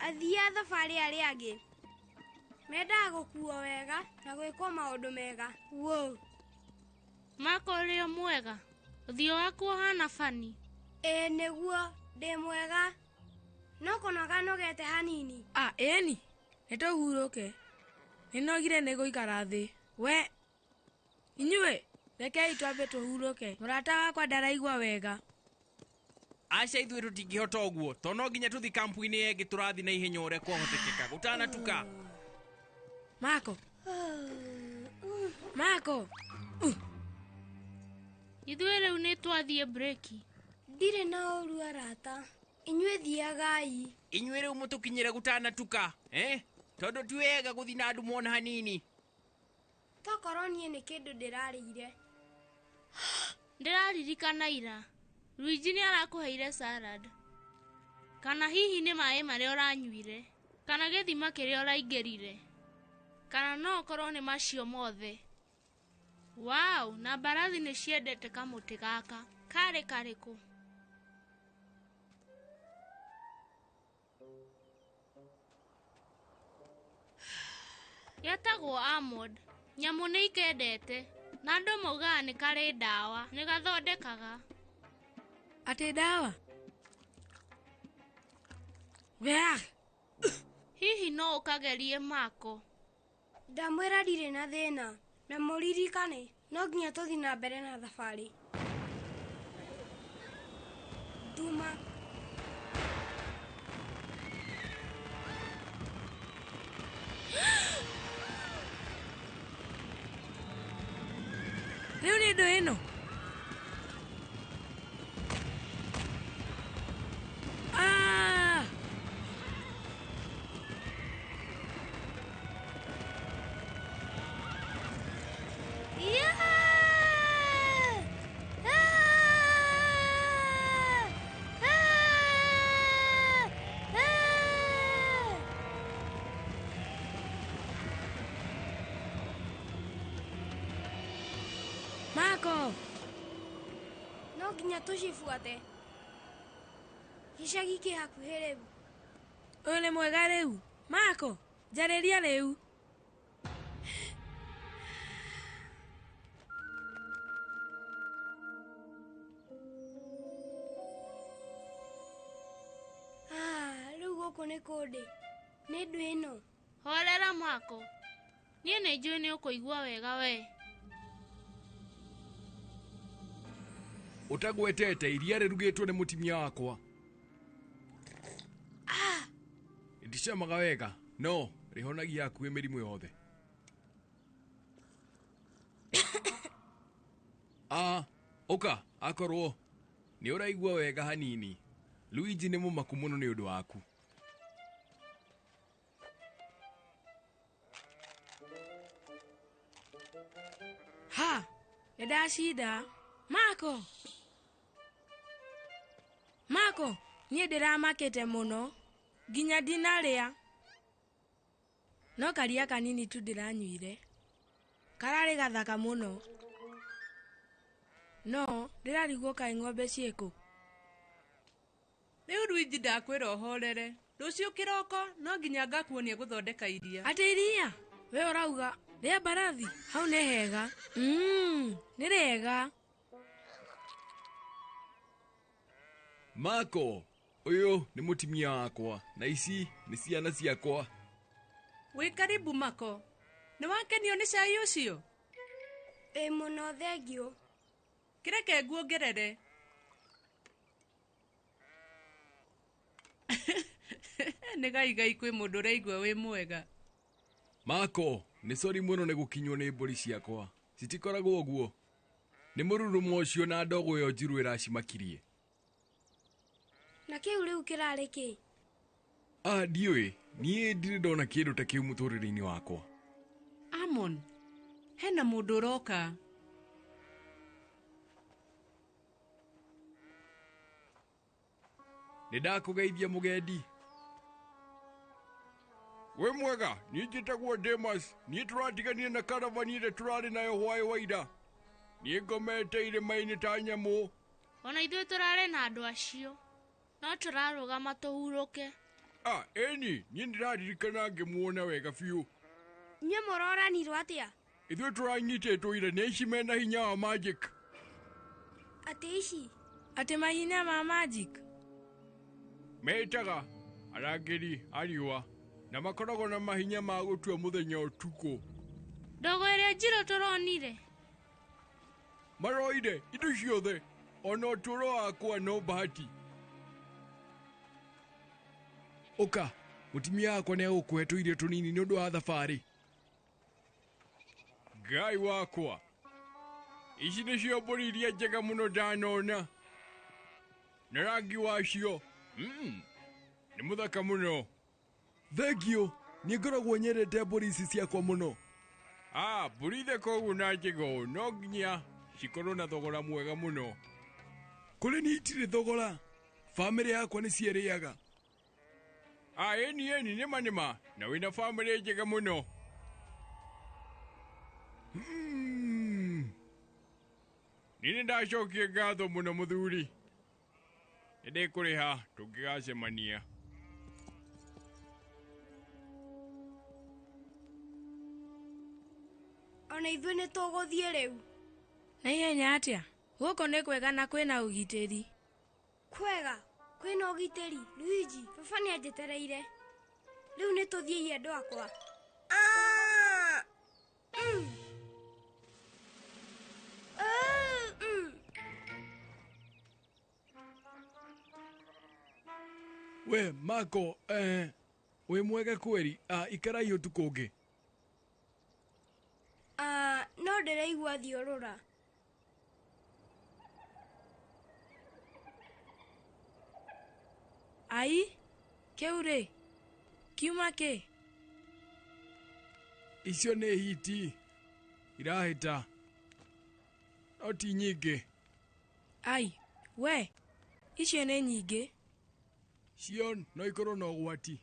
Athii a thabarĩ arĩa angĩ mendaga gũkuo wega na gwĩkwo maũndũ mega. Wow. Mako ũrĩ o mwega? Ũthiũ waku ũhana bani. Ĩĩ nĩguo, ndĩ mwega. No kũnoga nogete hanini. Ah, ĩni, nĩ tũhurũke. Nĩnogire nĩ gũikara thĩ. We, inyuĩ, rekei twambe tũhurũke. Mũrata wakwa ndaraigua wega. Aca ithuĩ tũtingĩhota ũguo to no nginya tũthi kampu-inĩ ĩngĩ tũrathi na ihenya ũrĩa kwahotekeka gũtanatuka. Mako. Mako. Ithuĩ rĩu nĩ twathiĩ breki. Ndirĩ na ũru arata. Inyuĩ thiagai. Inyuĩ rĩu mũtũkinyĩre gũtanatuka, eh? Tondũ ti wega gũthiĩ na andũ mona hanini. Tokorwo niĩ nĩ kĩndũ ndĩrarĩire. Ndĩraririkana ira. Luigi nĩ arakũheire salad. Kana hihi nĩ maĩ marĩa ũranyuire. Kana gĩthima kĩrĩa ũraingĩrire. Kana no ũkorwo nĩ macio mothe. Wow, na mbarathi nĩ ciendete kamũtĩ gaka. Karĩ karĩkũ? Getagwo almond. Nyamũ nĩ ikendete. Na andũ maugaga nĩ karĩ ndawa. Nĩ gathondekaga. Atĩ ndawa? Wea! Hihi no ũkagerie Mako? Ndamwĩra ndirĩ na thĩna. Na mũririkane, no nginya tũthiĩ na mbere na thabarĩ. Nduma. Rĩu nĩ ndũ ĩno? Ah! Yeah! Ah! Ah! Ah! Mako! No nginya tũcibuate. Gĩcagi kĩ hakuhĩ rĩu. Ũyũ nĩ mwega rĩu. Mako, njarĩria rĩu. Ah, rĩu gũkũ nĩ kũndĩ. Nĩ ndũ ĩno. Horera Mako. Niĩ nĩ njũĩ nĩ ũkũigua wega we. Ũtagwetete iria rĩrugĩtwo nĩ mũtumia wakwa. Ndicamaga wega, no rĩhonagia hakuhĩ mĩrimũ yothe. Ah, ũka, akorwo nĩ ũraigua wega hanini. Luigi nĩ mũmaku mũno nĩ ũndũ waku. Ha, nĩ ndacinda. Mako! Mako, niĩ ndĩramakĩte mũno. Nginya ndinarĩa. No karia kanini tu ndĩranyuire. Kararĩ gathaka mũno. No, ndĩrarigwo kaĩ ng'ombe ciĩkũ. Rĩu Luigi ndakwĩra ũhorere. Rũciũ kĩroko no nginya ngakuonia gũthondeka iria. Atĩ iria? We ũrauga rĩa mbarathi? Hau nĩ hega. Nĩ rĩega. Mako, ũyũ nĩ mũtumia wakwa na ici nĩ ciana ciakwa. Wĩ karibu Mako. Nĩ wakenio nĩ cai ũcio? Ĩ mũno thengiũ. Kĩreke nguongerere. Nĩ gaigai kwĩ mũndũ ũraigua wĩ mwega. Mako, nĩ sori mũno nĩ gũkinywo nĩ mbũri ciakwa. Citikoragwo ũguo. Nĩ mũrurumo ũcio na ndogo ĩyo njirũ ĩracimakirie. Na kĩu rĩu kĩrarĩ kĩ? Ah, ndiũĩ. Niĩ ndirĩ ndona kĩndũ ta kĩu mũtũrĩre-inĩ wakwa. Amon, hena mũndũ ũroka. Nĩ ndakũgeithia mũgendi. Wĩ mwega, niĩ njĩtagwo Demas. Niĩ tũratiganire na karavani ĩrĩa tũrarĩ nayo hwaĩ wa ira. Niĩ ngomete irĩma-inĩ ta nyamũ. Ona ithuĩ tũrarĩ na andũ acio. No tũrarũgama tũhurũke. Ah, ĩni, niĩ ndĩraririkana ngĩmuona wega biũ. Inyuĩ mũroranirwo atĩa? Ithuĩ tũranyitĩtwo ira nĩ aici mena hinya wa magic. Atĩ ici? Atĩ mahinya ma magic? Metaga arangĩri a riũa na makoragwo na mahinya ma gũtua mũthenya ũtukũ. Ndogo ĩrĩa njirũ tũronire. Maroire indo ciothe ona ũtũũro wakwa no bahati. Ũka, mũtumia wakwa nĩ egũkũhe tũirio tũnini nĩ ũndũ wa thabarĩ. Ngai wakwa, ici nĩcio mbũri iria njega mũno ndanona. Na rangi wacio, nĩ mũthaka mũno. Thengiũ, niĩ ngoragwo nyendete mbũri ici ciakwa mũno. Mbũri thaka ũguo na njega ũũ no nginya cikorwo na thogora mwega mũno. Kũrĩ niĩ itirĩ thogora, bamĩrĩ yakwa nĩ ciĩrĩaga. Ĩni ĩni nĩma nĩma, na wĩna bamĩrĩ njega mũno. Niĩ nĩndacokia ngatho mũno mũthuri. Nĩndĩkũrĩha tũngĩgacemania. Ona ithuĩ nĩtũgũthiĩ rĩu. Na ihenya atĩa? Gũkũ nĩ kwega na kwĩna ũgitĩri. Kwega? Kwĩna ũgitĩri? Luigi, baba nĩanjetereire. Rĩu nĩtũthiĩi andũ akwa. We Mako, wĩ mwega kweri, ikarai ũtukũ ũngĩ. No ndĩraigua thiũrũra. Ai, kĩu rĩ, kiuma kĩ? Icio nĩ hiti irahĩta, no ti nyingĩ. Ai, we, icio nĩ nyingĩ. Cio no ikorwo na ũgwati,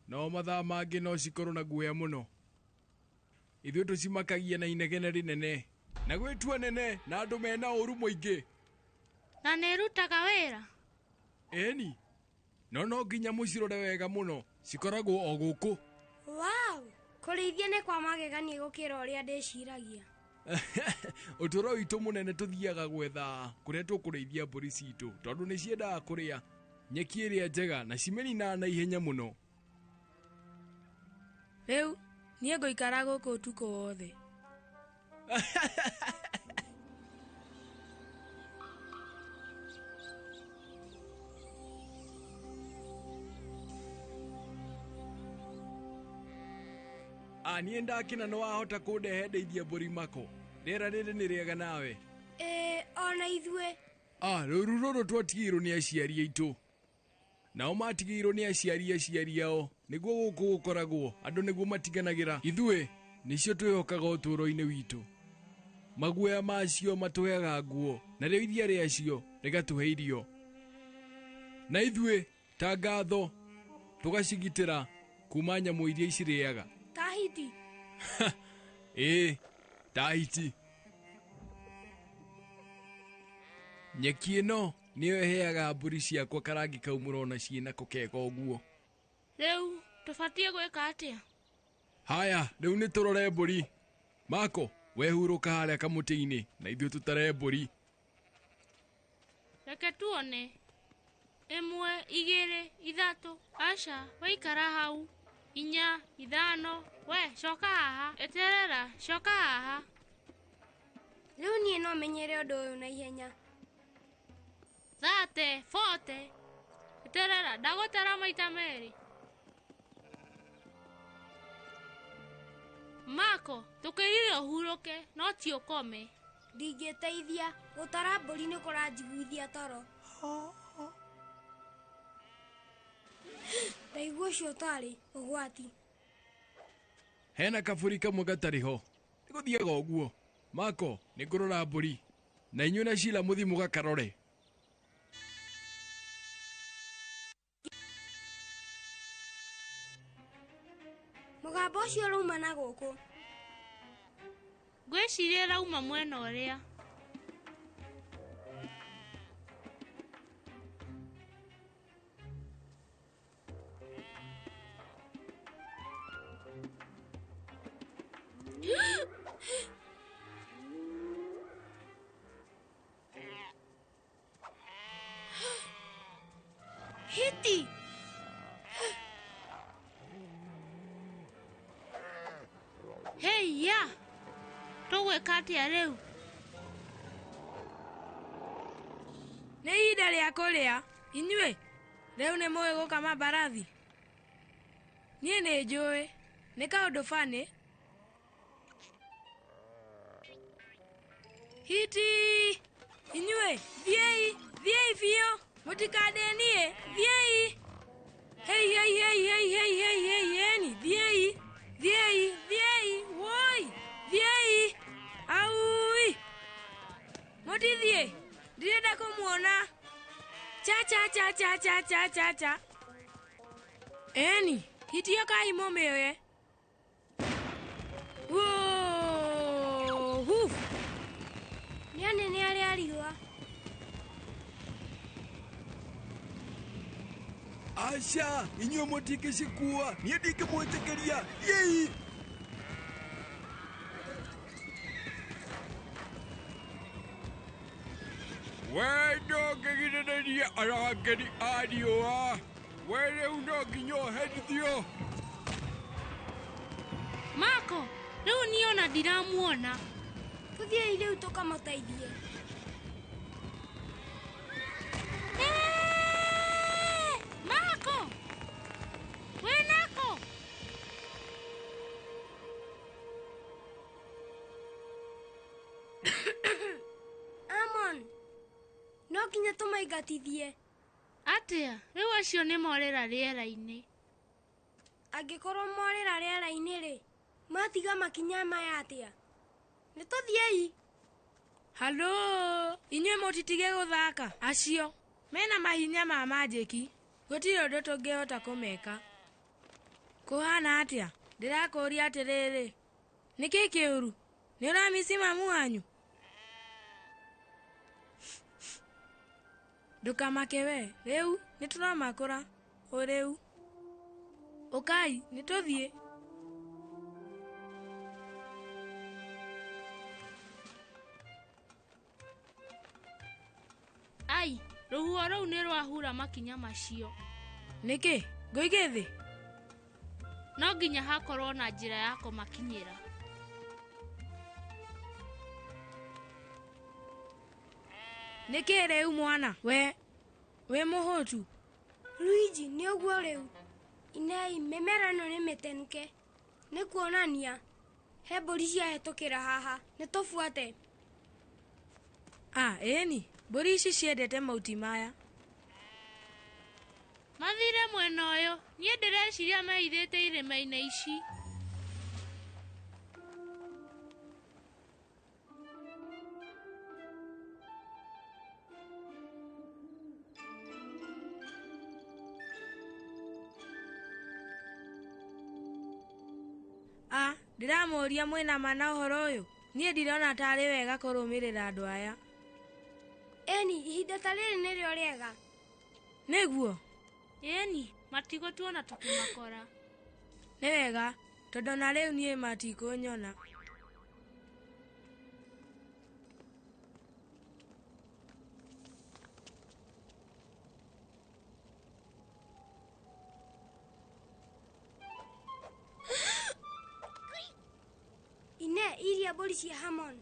no mathaa mangĩ no cikorwo na guoya mũno. Ithuĩ tũcimakagia na inegene rĩnene na gwĩtua nene na andũ mena ũru mũingĩ. Na nĩ ĩrutaga wĩra? Ĩni, no nginya mũcirore wega mũno, cikoragwo o gũkũ. Wow, kũrĩithia nĩ kwa magegania gũkĩra ũrĩa ndĩciragia. Ũtũũro witũ mũnene tũthiaga gwetha kũrĩa tũkũrĩithia mbũri citũ tondũ nĩ ciendaga kũrĩa nyeki ĩrĩa njega na cimĩninaga na ihenya mũno. Rĩu niĩ ngũikara gũkũ ũtukũ wothe. Niĩ ndakena nĩ wahota kũndehe ndeithie mbũri Mako. Rĩera rĩrĩ nĩ rĩega nawe. Ĩĩ, ona ithuĩ. Rũru rũrũ twatigĩirwo nĩ aciari aitũ. Nao matigĩirwo nĩ aciari aciari ao. Nĩguo gũkũ gũkoragwo, andũ nĩguo matiganagĩra. Ithuĩ nĩcio twĩhokaga ũtũũro-inĩ witũ. Maguoya macio matũheaga nguo, narĩo iria rĩacio rĩgatũhe irio. Na ithuĩ ta ngatho tũgacigitĩra kuma nyamũ iria icirĩaga. Ta hiti. Ĩĩ, ta hiti. Nyeki ĩno nĩyo ĩheaga mbũri ciakwa karangi kau mũrona ciĩnako kega ũguo. Rĩu tũbatiĩ gwĩka atĩa? Haya, rĩu nĩ tũrore mbũri. Mako, we hurũka harĩa kamũtĩ-inĩ na ithuĩ tũtare mbũri. Reke tuone. 1, 2, 3. Aca, waikara hau. 4, 5. We, coka haha. Eterera, coka haha. Rĩu niĩ no menyere ũndũ ũyũ na ihenya. 30, 40. Eterera, ndagũtara maita merĩ. Mako, tũkĩrire ũhurũke, no ti ũkome. Ndingĩteithia, gũtara mbũri nĩ kũranjiguithia toro. Ndaigua ũcio ũtarĩ ũgwati. Hena kabũri kamwe gatarĩ ho. Nĩgũthiaga ũguo. Mako, nĩngũrora mbũri. Na inyuĩ na Sheila mũthiĩ mũgakarore. Mũgambo ũcio ũrauma na gũkũ. Ngwĩciria ĩrauma mwena ũrĩa. Hiti! Hey ya! Tũgwĩka atĩa rĩu? Nĩ ihinda rĩa kũrĩa. Inyuĩ, rĩu nĩ mũĩ gũkama mbarathi? Niĩ nĩ njũĩ. Nĩ kaũndũ funny. Hiti! Inyuĩ, thiĩi, thiĩi biũ. Mũtikandĩnie, thiĩi. Hei, hei, hei, hei, hei, hei, hei, heni, thiĩi, thiĩi, thiĩi, woi, thiĩi. Aui! Mũtithiĩ, ndirenda kũmuona. Cha cha cha cha cha cha cha cha. Eni, hiti ũkai mũmĩoye. Woo! Huf! Nĩ anene arĩa riũa. Aca, inyuĩ mũtingĩcikuua, niĩ ndingĩmwĩtĩkĩria. Yei! We ndũngĩgirĩrĩria arangĩri a riũa. We rĩu no nginya ũherithio. Mako, rĩu niĩ ona ndiramuona. Tũthiĩi rĩu tũkamũteithie. Mako! Wĩ nako? Amon, no nginya tũmaingatithie. Atĩa? Rĩu acio nĩ morĩra rĩera-inĩ. Angĩkorwo morĩra rĩera-inĩ rĩ, matiga makinya maya atĩa? Nĩ tũthiĩi. Halo, inyuĩ mũtitige gũthaka. Acio mena mahinya ma manjĩki. Gũtirĩ ũndũ tũngĩhota kũmeka. Kũhana atĩa? Ndĩrakũũria atĩrĩrĩ. Nĩkĩ kĩũru? Nĩ ũramici mamu wanyu? Ndũkamake we, rĩu nĩtũramakũra. O rĩu. Ũkai, nĩtũthiĩ. Ai, rũhuho rũu nĩ rwahura makinya macio. Nĩkĩ? Ngũige thĩ? No nginya hakorwo na njĩra ya kũmakinyĩra. Nĩkĩ rĩu mwana? We wĩ mũhũtu? Luigi, nĩ ũguo rĩu. Inei, mĩmera ĩno nĩ mĩtenuke. Nĩ kuonania he mbũri ciahĩtũkĩra haha. Nĩ tũbuate. Ah, ĩni, mbũri ici ciendete mahuti maya. Mathire mwena ũyũ. Niĩ ndĩreciria mehithĩte irĩma-inĩ ici. Ah, ndĩramũũria mwĩna ma na ũhoro ũyũ. Niĩ ndirona tarĩ wega kũrũmĩrĩra andũ aya. Ĩni, ihinda ta rĩrĩ nĩrĩo rĩega. Nĩguo? Ĩni, matigũtuona tũkĩmakora. Nĩ wega, tondũ na rĩu niĩ matikũnyona. Ine, iria mbũri cia Hamon.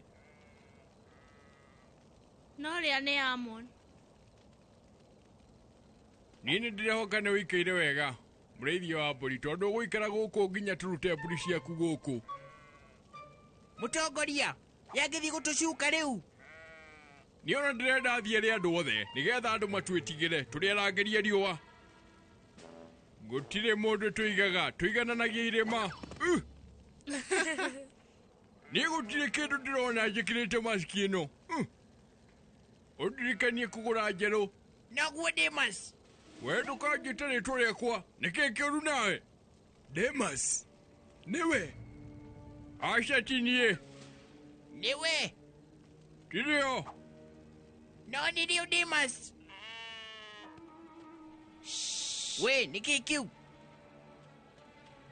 No rĩa nĩ Amon. Niĩ nĩ ndĩrehoka nĩ ũikaire wega mũrĩithia wa mbũri tondũ ũgũikara gũkũ nginya tũrute mbũri ciaku gũkũ. Mũtongoria, yangĩthiĩ gũtũcuka rĩu. Niĩ ona ndĩrenda thiĩ andũ othe nĩgetha andũ matwĩtigĩre tũrĩ arangĩria riũa. Gũtirĩ mũndũ tũigaga, tũigananagia irĩma. Niĩ gũtirĩ kĩndũ ndĩrona njĩkĩrĩte maski ĩno. Ũndirikanie kũgũra njerũ. Noguo Demas. We ndũkanjĩte rĩtwa rĩakwa. Nĩkĩ kĩũru nawe? Demas, nĩwe? Aca ti niĩ. Nĩwe? Tirĩo. No nĩrĩo Demas. We, nĩkĩ kĩu?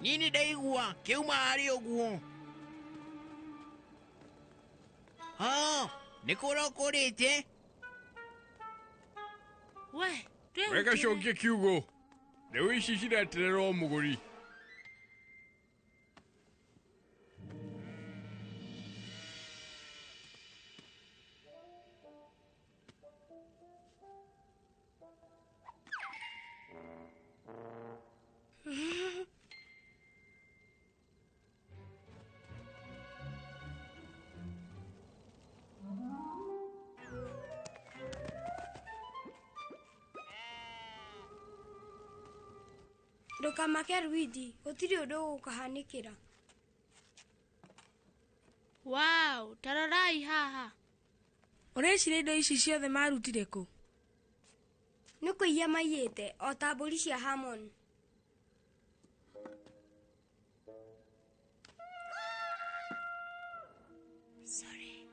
Niĩ nĩ ndaigua kĩuma harĩ ũguo. Ha, nĩ kũra ũkũrĩte? We, Wega cokia kiugo. Rĩu ici cireterera o mũgũri. Ndũkamake Luigi, gũtirĩ ũndũ ũgũkũhanĩkĩra. Wow, ta rorai haha. Ũreciria indo ici ciothe marutire kũ? Nĩ kũiya maiyĩte o ta mbũri cia Harmon. Sorry.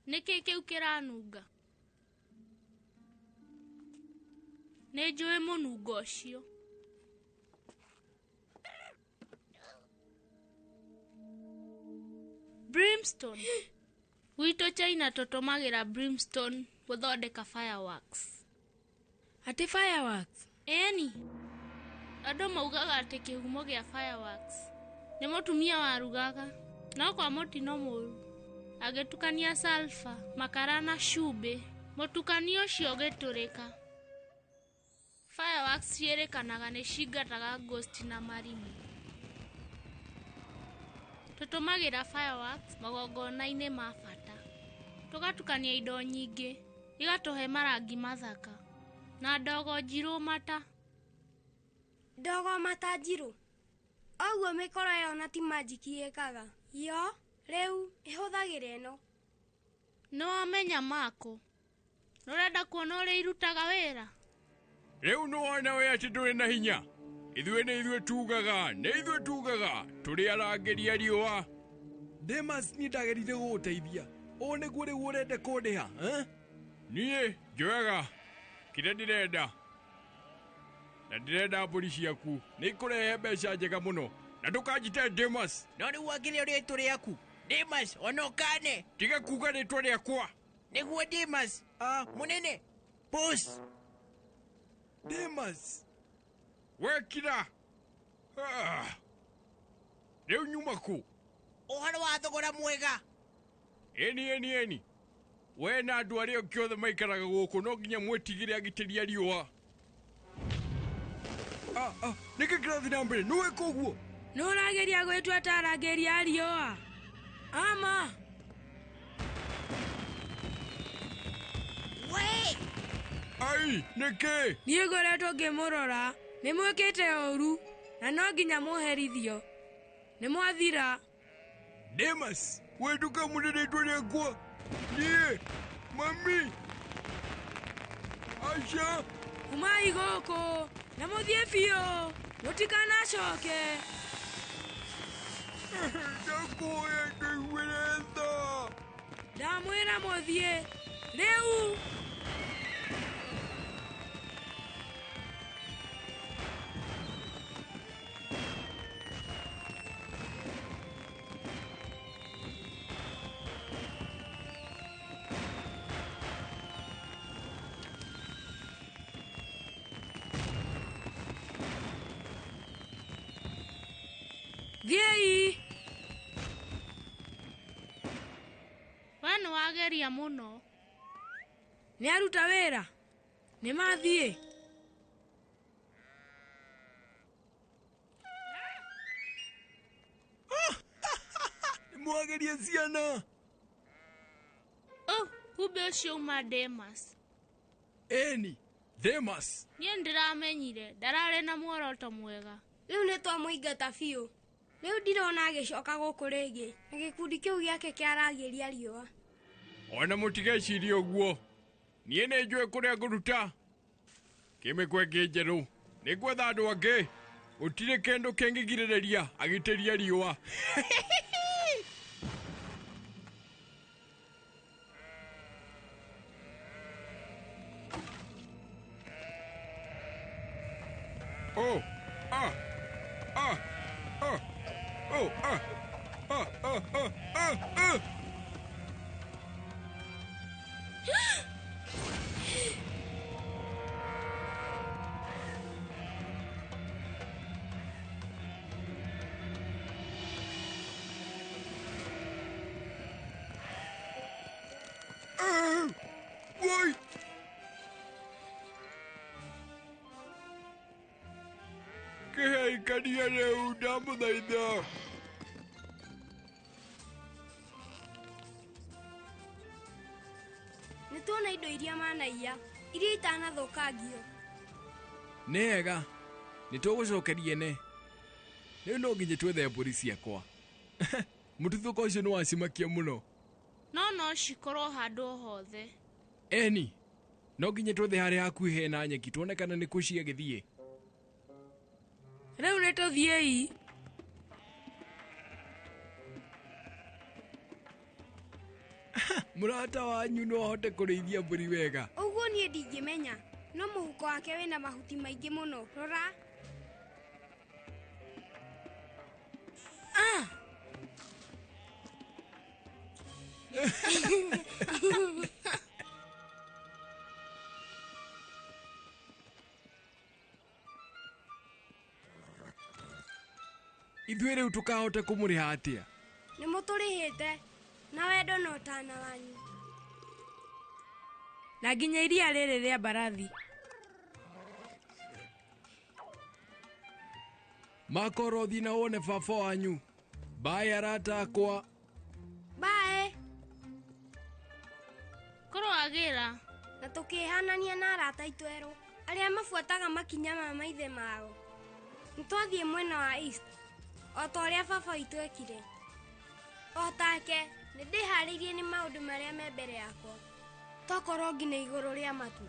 Nĩkĩ kĩu kĩranunga? Nĩ njũĩ mũnungo ũcio. Brimstone. Gwitũ China tũtũmagĩra brimstone gũthondeka fireworks. Atĩ fireworks? Ĩni. Andũ maugaga atĩ kĩhumo gĩa fireworks nĩ mũtumia warugaga no kwa mũtino mũru agĩtukania sulfur, makara na cumbĩ. Mũtukanio ũcio ũgĩtũrĩka. Fireworks ciĩrĩkanaga nĩ cingataga ghost na marimũ. Tũtũmagĩra fireworks magongona-inĩ ma bata. Tũgatukania indo nyingĩ igatũhe marangi mathaka na ndogo njirũ mata. Ndogo mata njirũ? Ũguo mĩkora ĩyo na ti majiki ĩkaga. Yo, rĩu ĩhũthagĩra ĩno. Nĩwamenya Mako. Nĩũrenda kuona ũrĩa irutaga wĩra? Rĩu nĩwona we atĩ ndũrĩ na hinya. Ithuĩ nĩ ithuĩ tugaga, nĩ ithuĩ tugaga, tũrĩ arangĩri a riũa. Demas niĩ ndagerire gũgũteithia. Ũũ nĩguo rĩu ũrenda kũndĩha, eh? Niĩ njoyaga kĩrĩa ndĩrenda. Na ndĩrenda mbũri ciaku. Nĩ ikũrehe mbeca njega mũno. Na ndũkanjite Demas. No rĩu wakĩrĩ rĩtwa rĩaku. Demas, ona ũkane. Tiga kuga rĩtwa rĩakwa. Nĩguo Demas. Ah, mũnene. Boss. Demas. Wekira. Ah. Rĩu nyuma kũ? Ũhoro wa thogora mwega. Ĩni ĩni ĩni. We na andũ arĩa angĩ othe maikaraga gũkũ no nginya mwĩtigĩre agitĩri a riũa. Ah, ah, nĩkĩ kĩrathiĩ na mbere? Nĩ weka ũguo? Nĩ ũrageria gwĩtua ta arangĩri a riũa? Ama. We! Ai, nĩkĩ? Niĩ ngoretwo ngĩmũrora. Nĩ mwĩkĩte ũũru na no nginya mũherithio. Nĩ mwathira. Demas, we ndũkamũne rĩtwa rĩakwa. Niĩ, mami. Aca. Umai gũkũ na mũthiĩ biũ. Mũtikanacoke. Ndakũhoya ndũiguĩre tha. Ndamwĩra mũthiĩ. Rĩu. Thiĩi. We nĩwageria mũno. Nĩ aruta wĩra? Nĩ mathiĩ? Nĩ mwageria ciana. Oh, kumbe ũcio uma Demas. Ĩni, Demas. Niĩ nĩndĩramenyire ndararĩ na muoroto mwega. Rĩu nĩ twamũingata biũ. Rĩu ndirona agĩcoka gũkũ rĩngĩ na gĩkundi kĩu gĩake kĩa arangĩri a riũa. Ona mũtigecirie ũguo. Niĩ nĩ njũĩ kũrĩa ngũruta. Kĩmĩkwa ĩngĩ njerũ. Nĩ ngwetha andũ angĩ. Gũtirĩ kĩndũ kĩngĩgirĩrĩria agitĩri a riũa. Oh, ah, ah, ah, oh, ah, ah, ah, ah, ah, ah. Wait! Kĩheikania rĩu ndamũthaitha. Nĩ tuona indo iria manaiya iria itanathũkangio. Nĩ hega, nĩ tũgũcokeria ene. Rĩu no nginya twethe mbũri ciakwa. Mũtuthũko ũcio nĩ wacimakia mũno. No no cikorwo handũ o hothe. Eni, no nginya twethe harĩa hakuhĩ hena nyeki tuone kana nĩ kũ ciagĩthiĩ. Rĩu nĩ tũthiĩi. Mũrata wanyu no ahote kũrĩithia mbũri wega. Ũguo niĩ ndingĩmenya, no mũhuko wake wĩna mahuti maingĩ mũno. Rora. Ah! Ithuĩ rĩu tũkahota kũmũrĩha atĩa? Nĩ mũtũrĩhĩte na wendo na ũtana wanyu. Na nginya iria rĩrĩ rĩa mbarathi. Makorwo thiĩ na wone baba wanyu. Bye arata akwa. Bye. Korwo agĩra. Na tũkĩhanania na arata aitũ erũ arĩa mabuataga makinya ma maithe mao. Nĩ twathiĩ mwena wa East o ta ũrĩa baba witũ ekire. O take, nĩ ndĩharĩirie nĩ maũndũ marĩa me mbere yakwa. Tokorwo nginya igũrũ rĩa matu.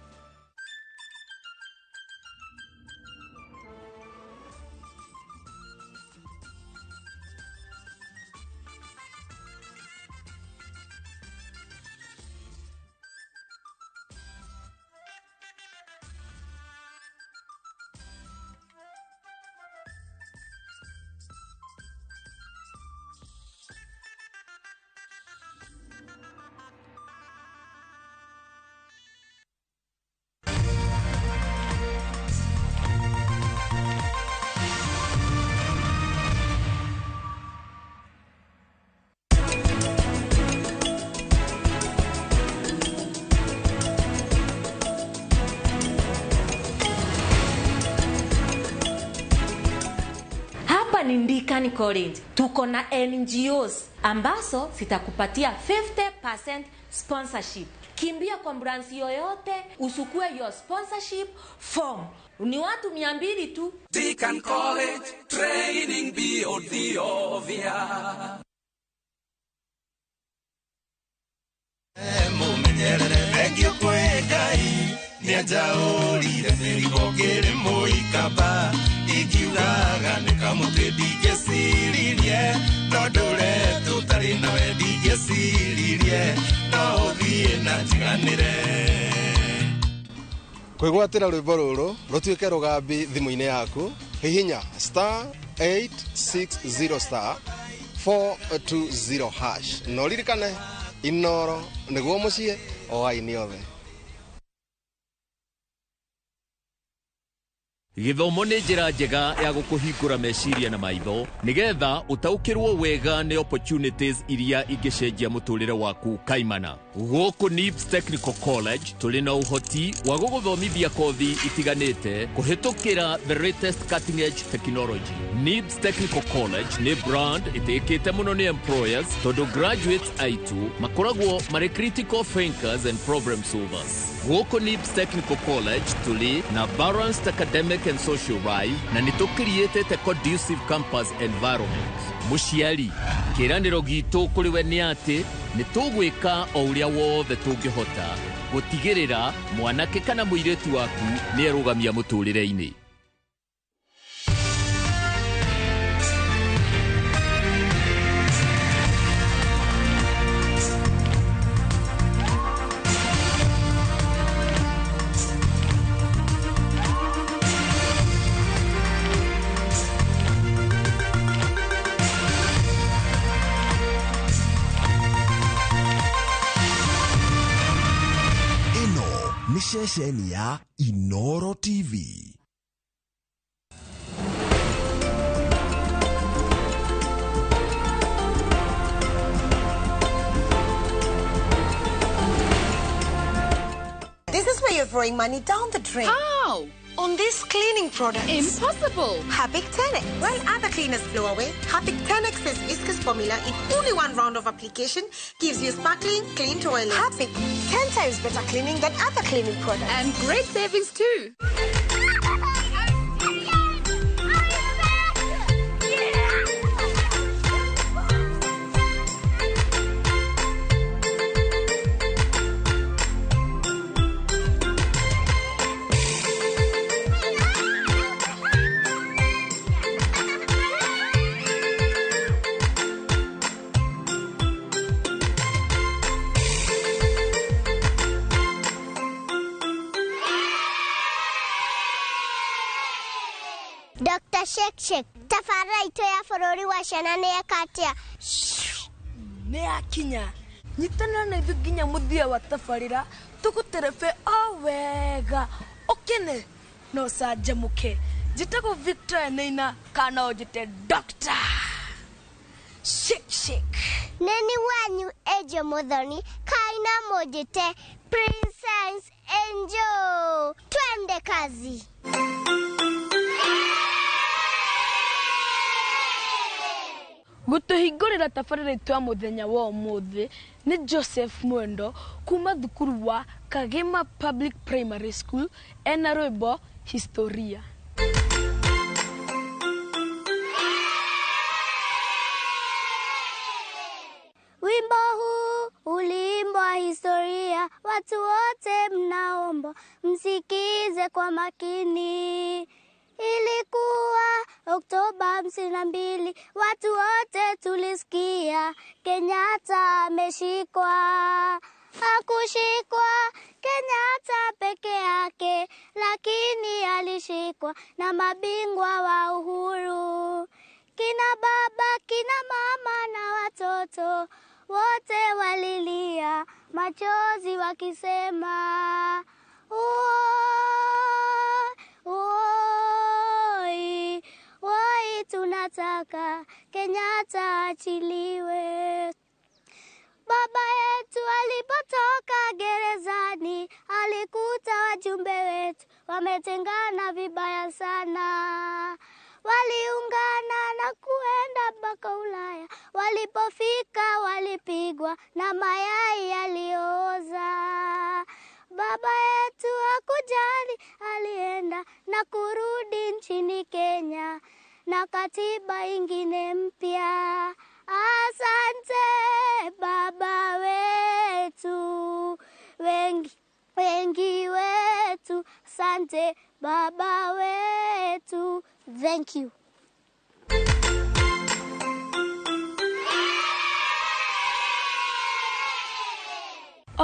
Hapa ni Ndikani College. Tuko na NGOs ambazo zitakupatia 50% sponsorship. Kimbia kwa branch yoyote usukue your sponsorship form. Ni watu 200 tu. Deacon College, training beyond the obvious. Mumenyerere thengio kwĩ Ngai nĩanjaũrire mĩrigo ngĩrĩ mũikamba ingiugaga nĩ kamũtĩ ndingĩciririe no ndũre tũtarĩ nawe ndingĩciririe no ũthiĩ na njiganĩre. Kwĩgwatĩra rwĩmbo rũrũ rũtuĩke rũgambi thimũ-inĩ yaku, hihinya star 860 star 420 hash na ũririkane Inoro nĩguo mũciĩ o aini othe. Gĩthomo nĩ njĩra njega ya gũkũhingũra meciria na maitho nĩgetha ũtaũkĩrwo wega nĩ opportunities iria ingĩcenjia mũtũrĩre waku kaimana. Gũkũ NIBS Technical College tũrĩ na ũhoti wa gũgũthomithia kothi itiganĩte kũhĩtũkĩra the latest cutting edge technology. NIBS Technical College nĩ brand ĩtĩkĩte mũno nĩ employers tondũ graduates aitũ makoragwo marĩ critical thinkers and problem solvers. Gũkũ NIBS Technical College tũrĩ na balanced academic and social life na nĩ tũkiriĩtĩte conducive campus environment. Mũciari, kĩĩranĩro gitũ kũrĩ we nĩ atĩ Nĩ tũgwĩka o ũrĩa wothe tũngĩhota gũtigĩrĩra mwanake kana mũirĩtu waku nĩ erũgamia mũtũrĩre-inĩ. Ĩno nĩ ceceni ya Inoro TV. This is where you're throwing money down the drain. How? On this cleaning product. Impossible. Harpic 10X. While other cleaners blow away, Harpic 10X's viscous formula in only one round of application gives you sparkling, clean toilet. Harpic, 10 times better cleaning than other cleaning products. And great savings too. Dr. Shake Shake, tabarĩra itũ ya bũrũri wa ciana nĩ eka atĩa? Nĩ yakinya. Nyitanĩra na ithuĩ nginya mũthia wa tabarĩra tũgũterebe o wega ũkene na ũcanjamũke. Njĩtagwo Victoria Naina kana no ũnjĩte Dr. Shake Shake. Nĩ wanyu Angel Muthoni kaina mũnjĩte Princess Angel. Twende kazi. Gũtũhingũrĩra tabarĩra itũ ya mũthenya wa ũmũthĩ nĩ Joseph Mwendo kuma thukuru wa Kagema Public Primary School ena rwĩmbo Historia. Wimbo huu uliimbwa historia, watu wote mnaomba msikize kwa makini. Ilikuwa Oktoba 52, watu wote tulisikia Kenyatta ameshikwa. Hakushikwa Kenyatta peke yake, lakini alishikwa na mabingwa wa uhuru. Kina baba, kina mama na watoto wote walilia machozi wakisema, Oi, oi, tunataka Kenyatta achiliwe. Baba yetu alipotoka gerezani alikuta wajumbe wetu wametengana vibaya sana. Waliungana na kuenda mpaka Ulaya. Walipofika walipigwa na mayai yaliyooza. Baba yetu hakujali, alienda na kurudi nchini Kenya na katiba ingine mpya. Asante baba wetu, wengi wetu, asante baba wetu. Thank you.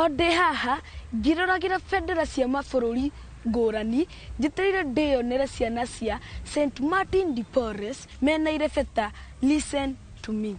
O ndĩ haha ngĩroragira bendera cia mabũrũri ngũrani njĩtĩrĩire ndĩyonere ciana cia St Martin de Porres mena irebeta Listen to Me.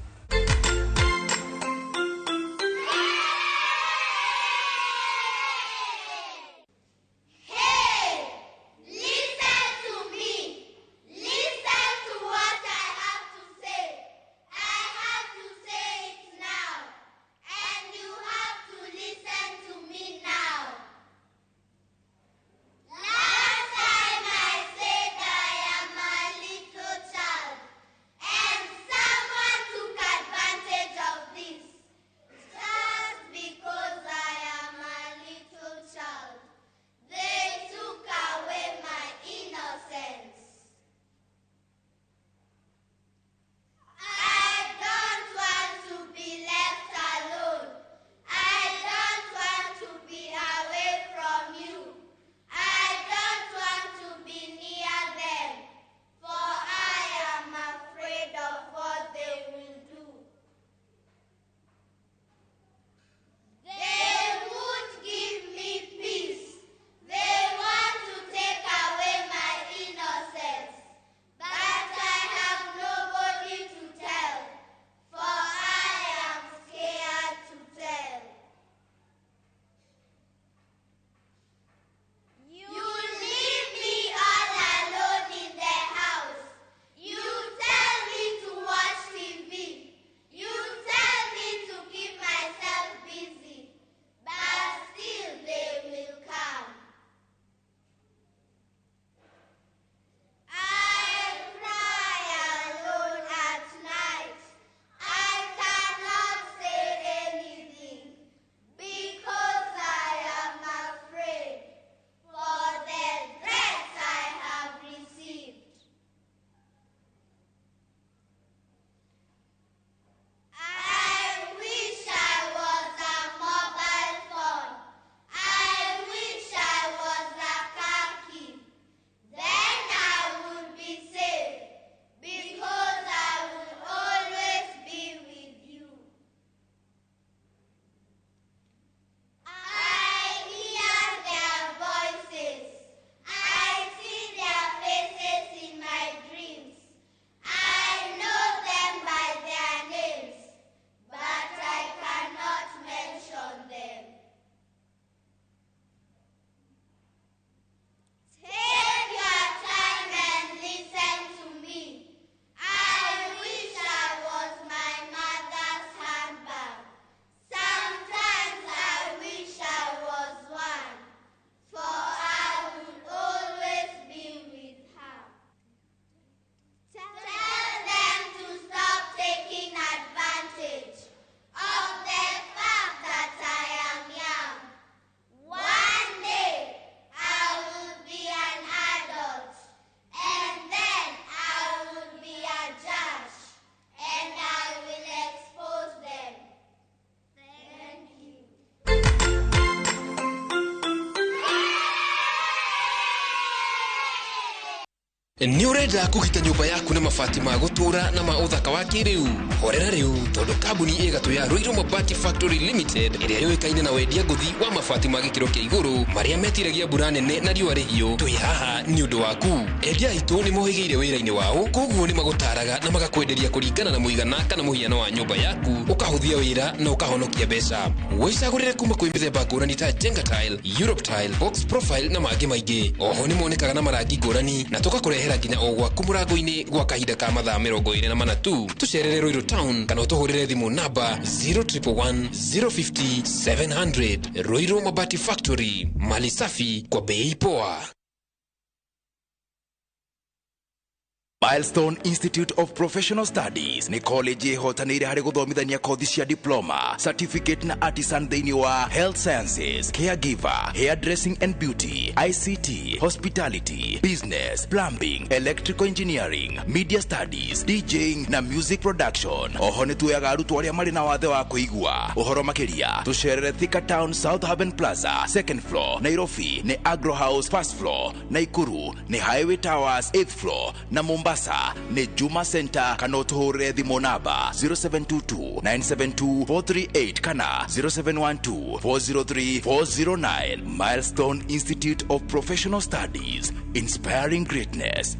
Someone took Nĩ ũrenda kũgita nyũmba yaku na mabati ma gũtũũra na ma ũthaka wa kĩrĩu? Horera rĩu, tondũ kambuni ĩgatũ ya Ruiru Mabati Factory Limited, ĩrĩa yũĩkaine na wendia ngũthi wa mabati ma gĩkĩro kĩa igũrũ marĩa metiragia mbura nene na riũa rĩhiũ, twĩ haha nĩ ũndũ waku. Endia aitũ nĩ mohĩgĩire wĩra-inĩ wao, koguo nĩ magũtaraga na magakwenderia kũringana na mũigana kana mũhiano wa nyũmba yaku, ũkahũthia wĩra na ũkahonokia mbeca. Wĩcagũrĩre kuma kwĩ mĩthemba ngũrani ta Jenga Tile, Europe Tile, Box Profile na mangĩ maingĩ. Oho nĩ monekaga na marangi ngũrani na tũgakũrehera nginya o gwaku mũrango-inĩ gwa kahinda ka mathaa 24 tu. Tũcerere Ruiru Town kana ũtũhũrĩre thimũ namba 0111 050 700. Ruiru Mabati Factory, mali safi kwa bei poa. Milestone Institute of Professional Studies nĩ college ĩhotanĩire harĩ gũthomithania kothi cia diploma, certificate na artisan thĩinĩ wa health sciences, caregiver, hairdressing and beauty, ICT, hospitality, business, plumbing, electrical engineering, media studies, DJing na music production. Oho nĩ tuoyaga arutwo arĩa marĩ na wathe wa kũigua. Ũhoro makĩria tũcerere Thika Town, South Haven Plaza, second floor, Nairobi nĩ Agro House, first floor, Naikuru nĩ Highway Towers, 8th floor, na Mombasa nĩ Juma Center, kana ũtũhũrĩre thimũ namba 0722 972 438 kana 0712 403 409. Milestone Institute of Professional Studies, inspiring greatness.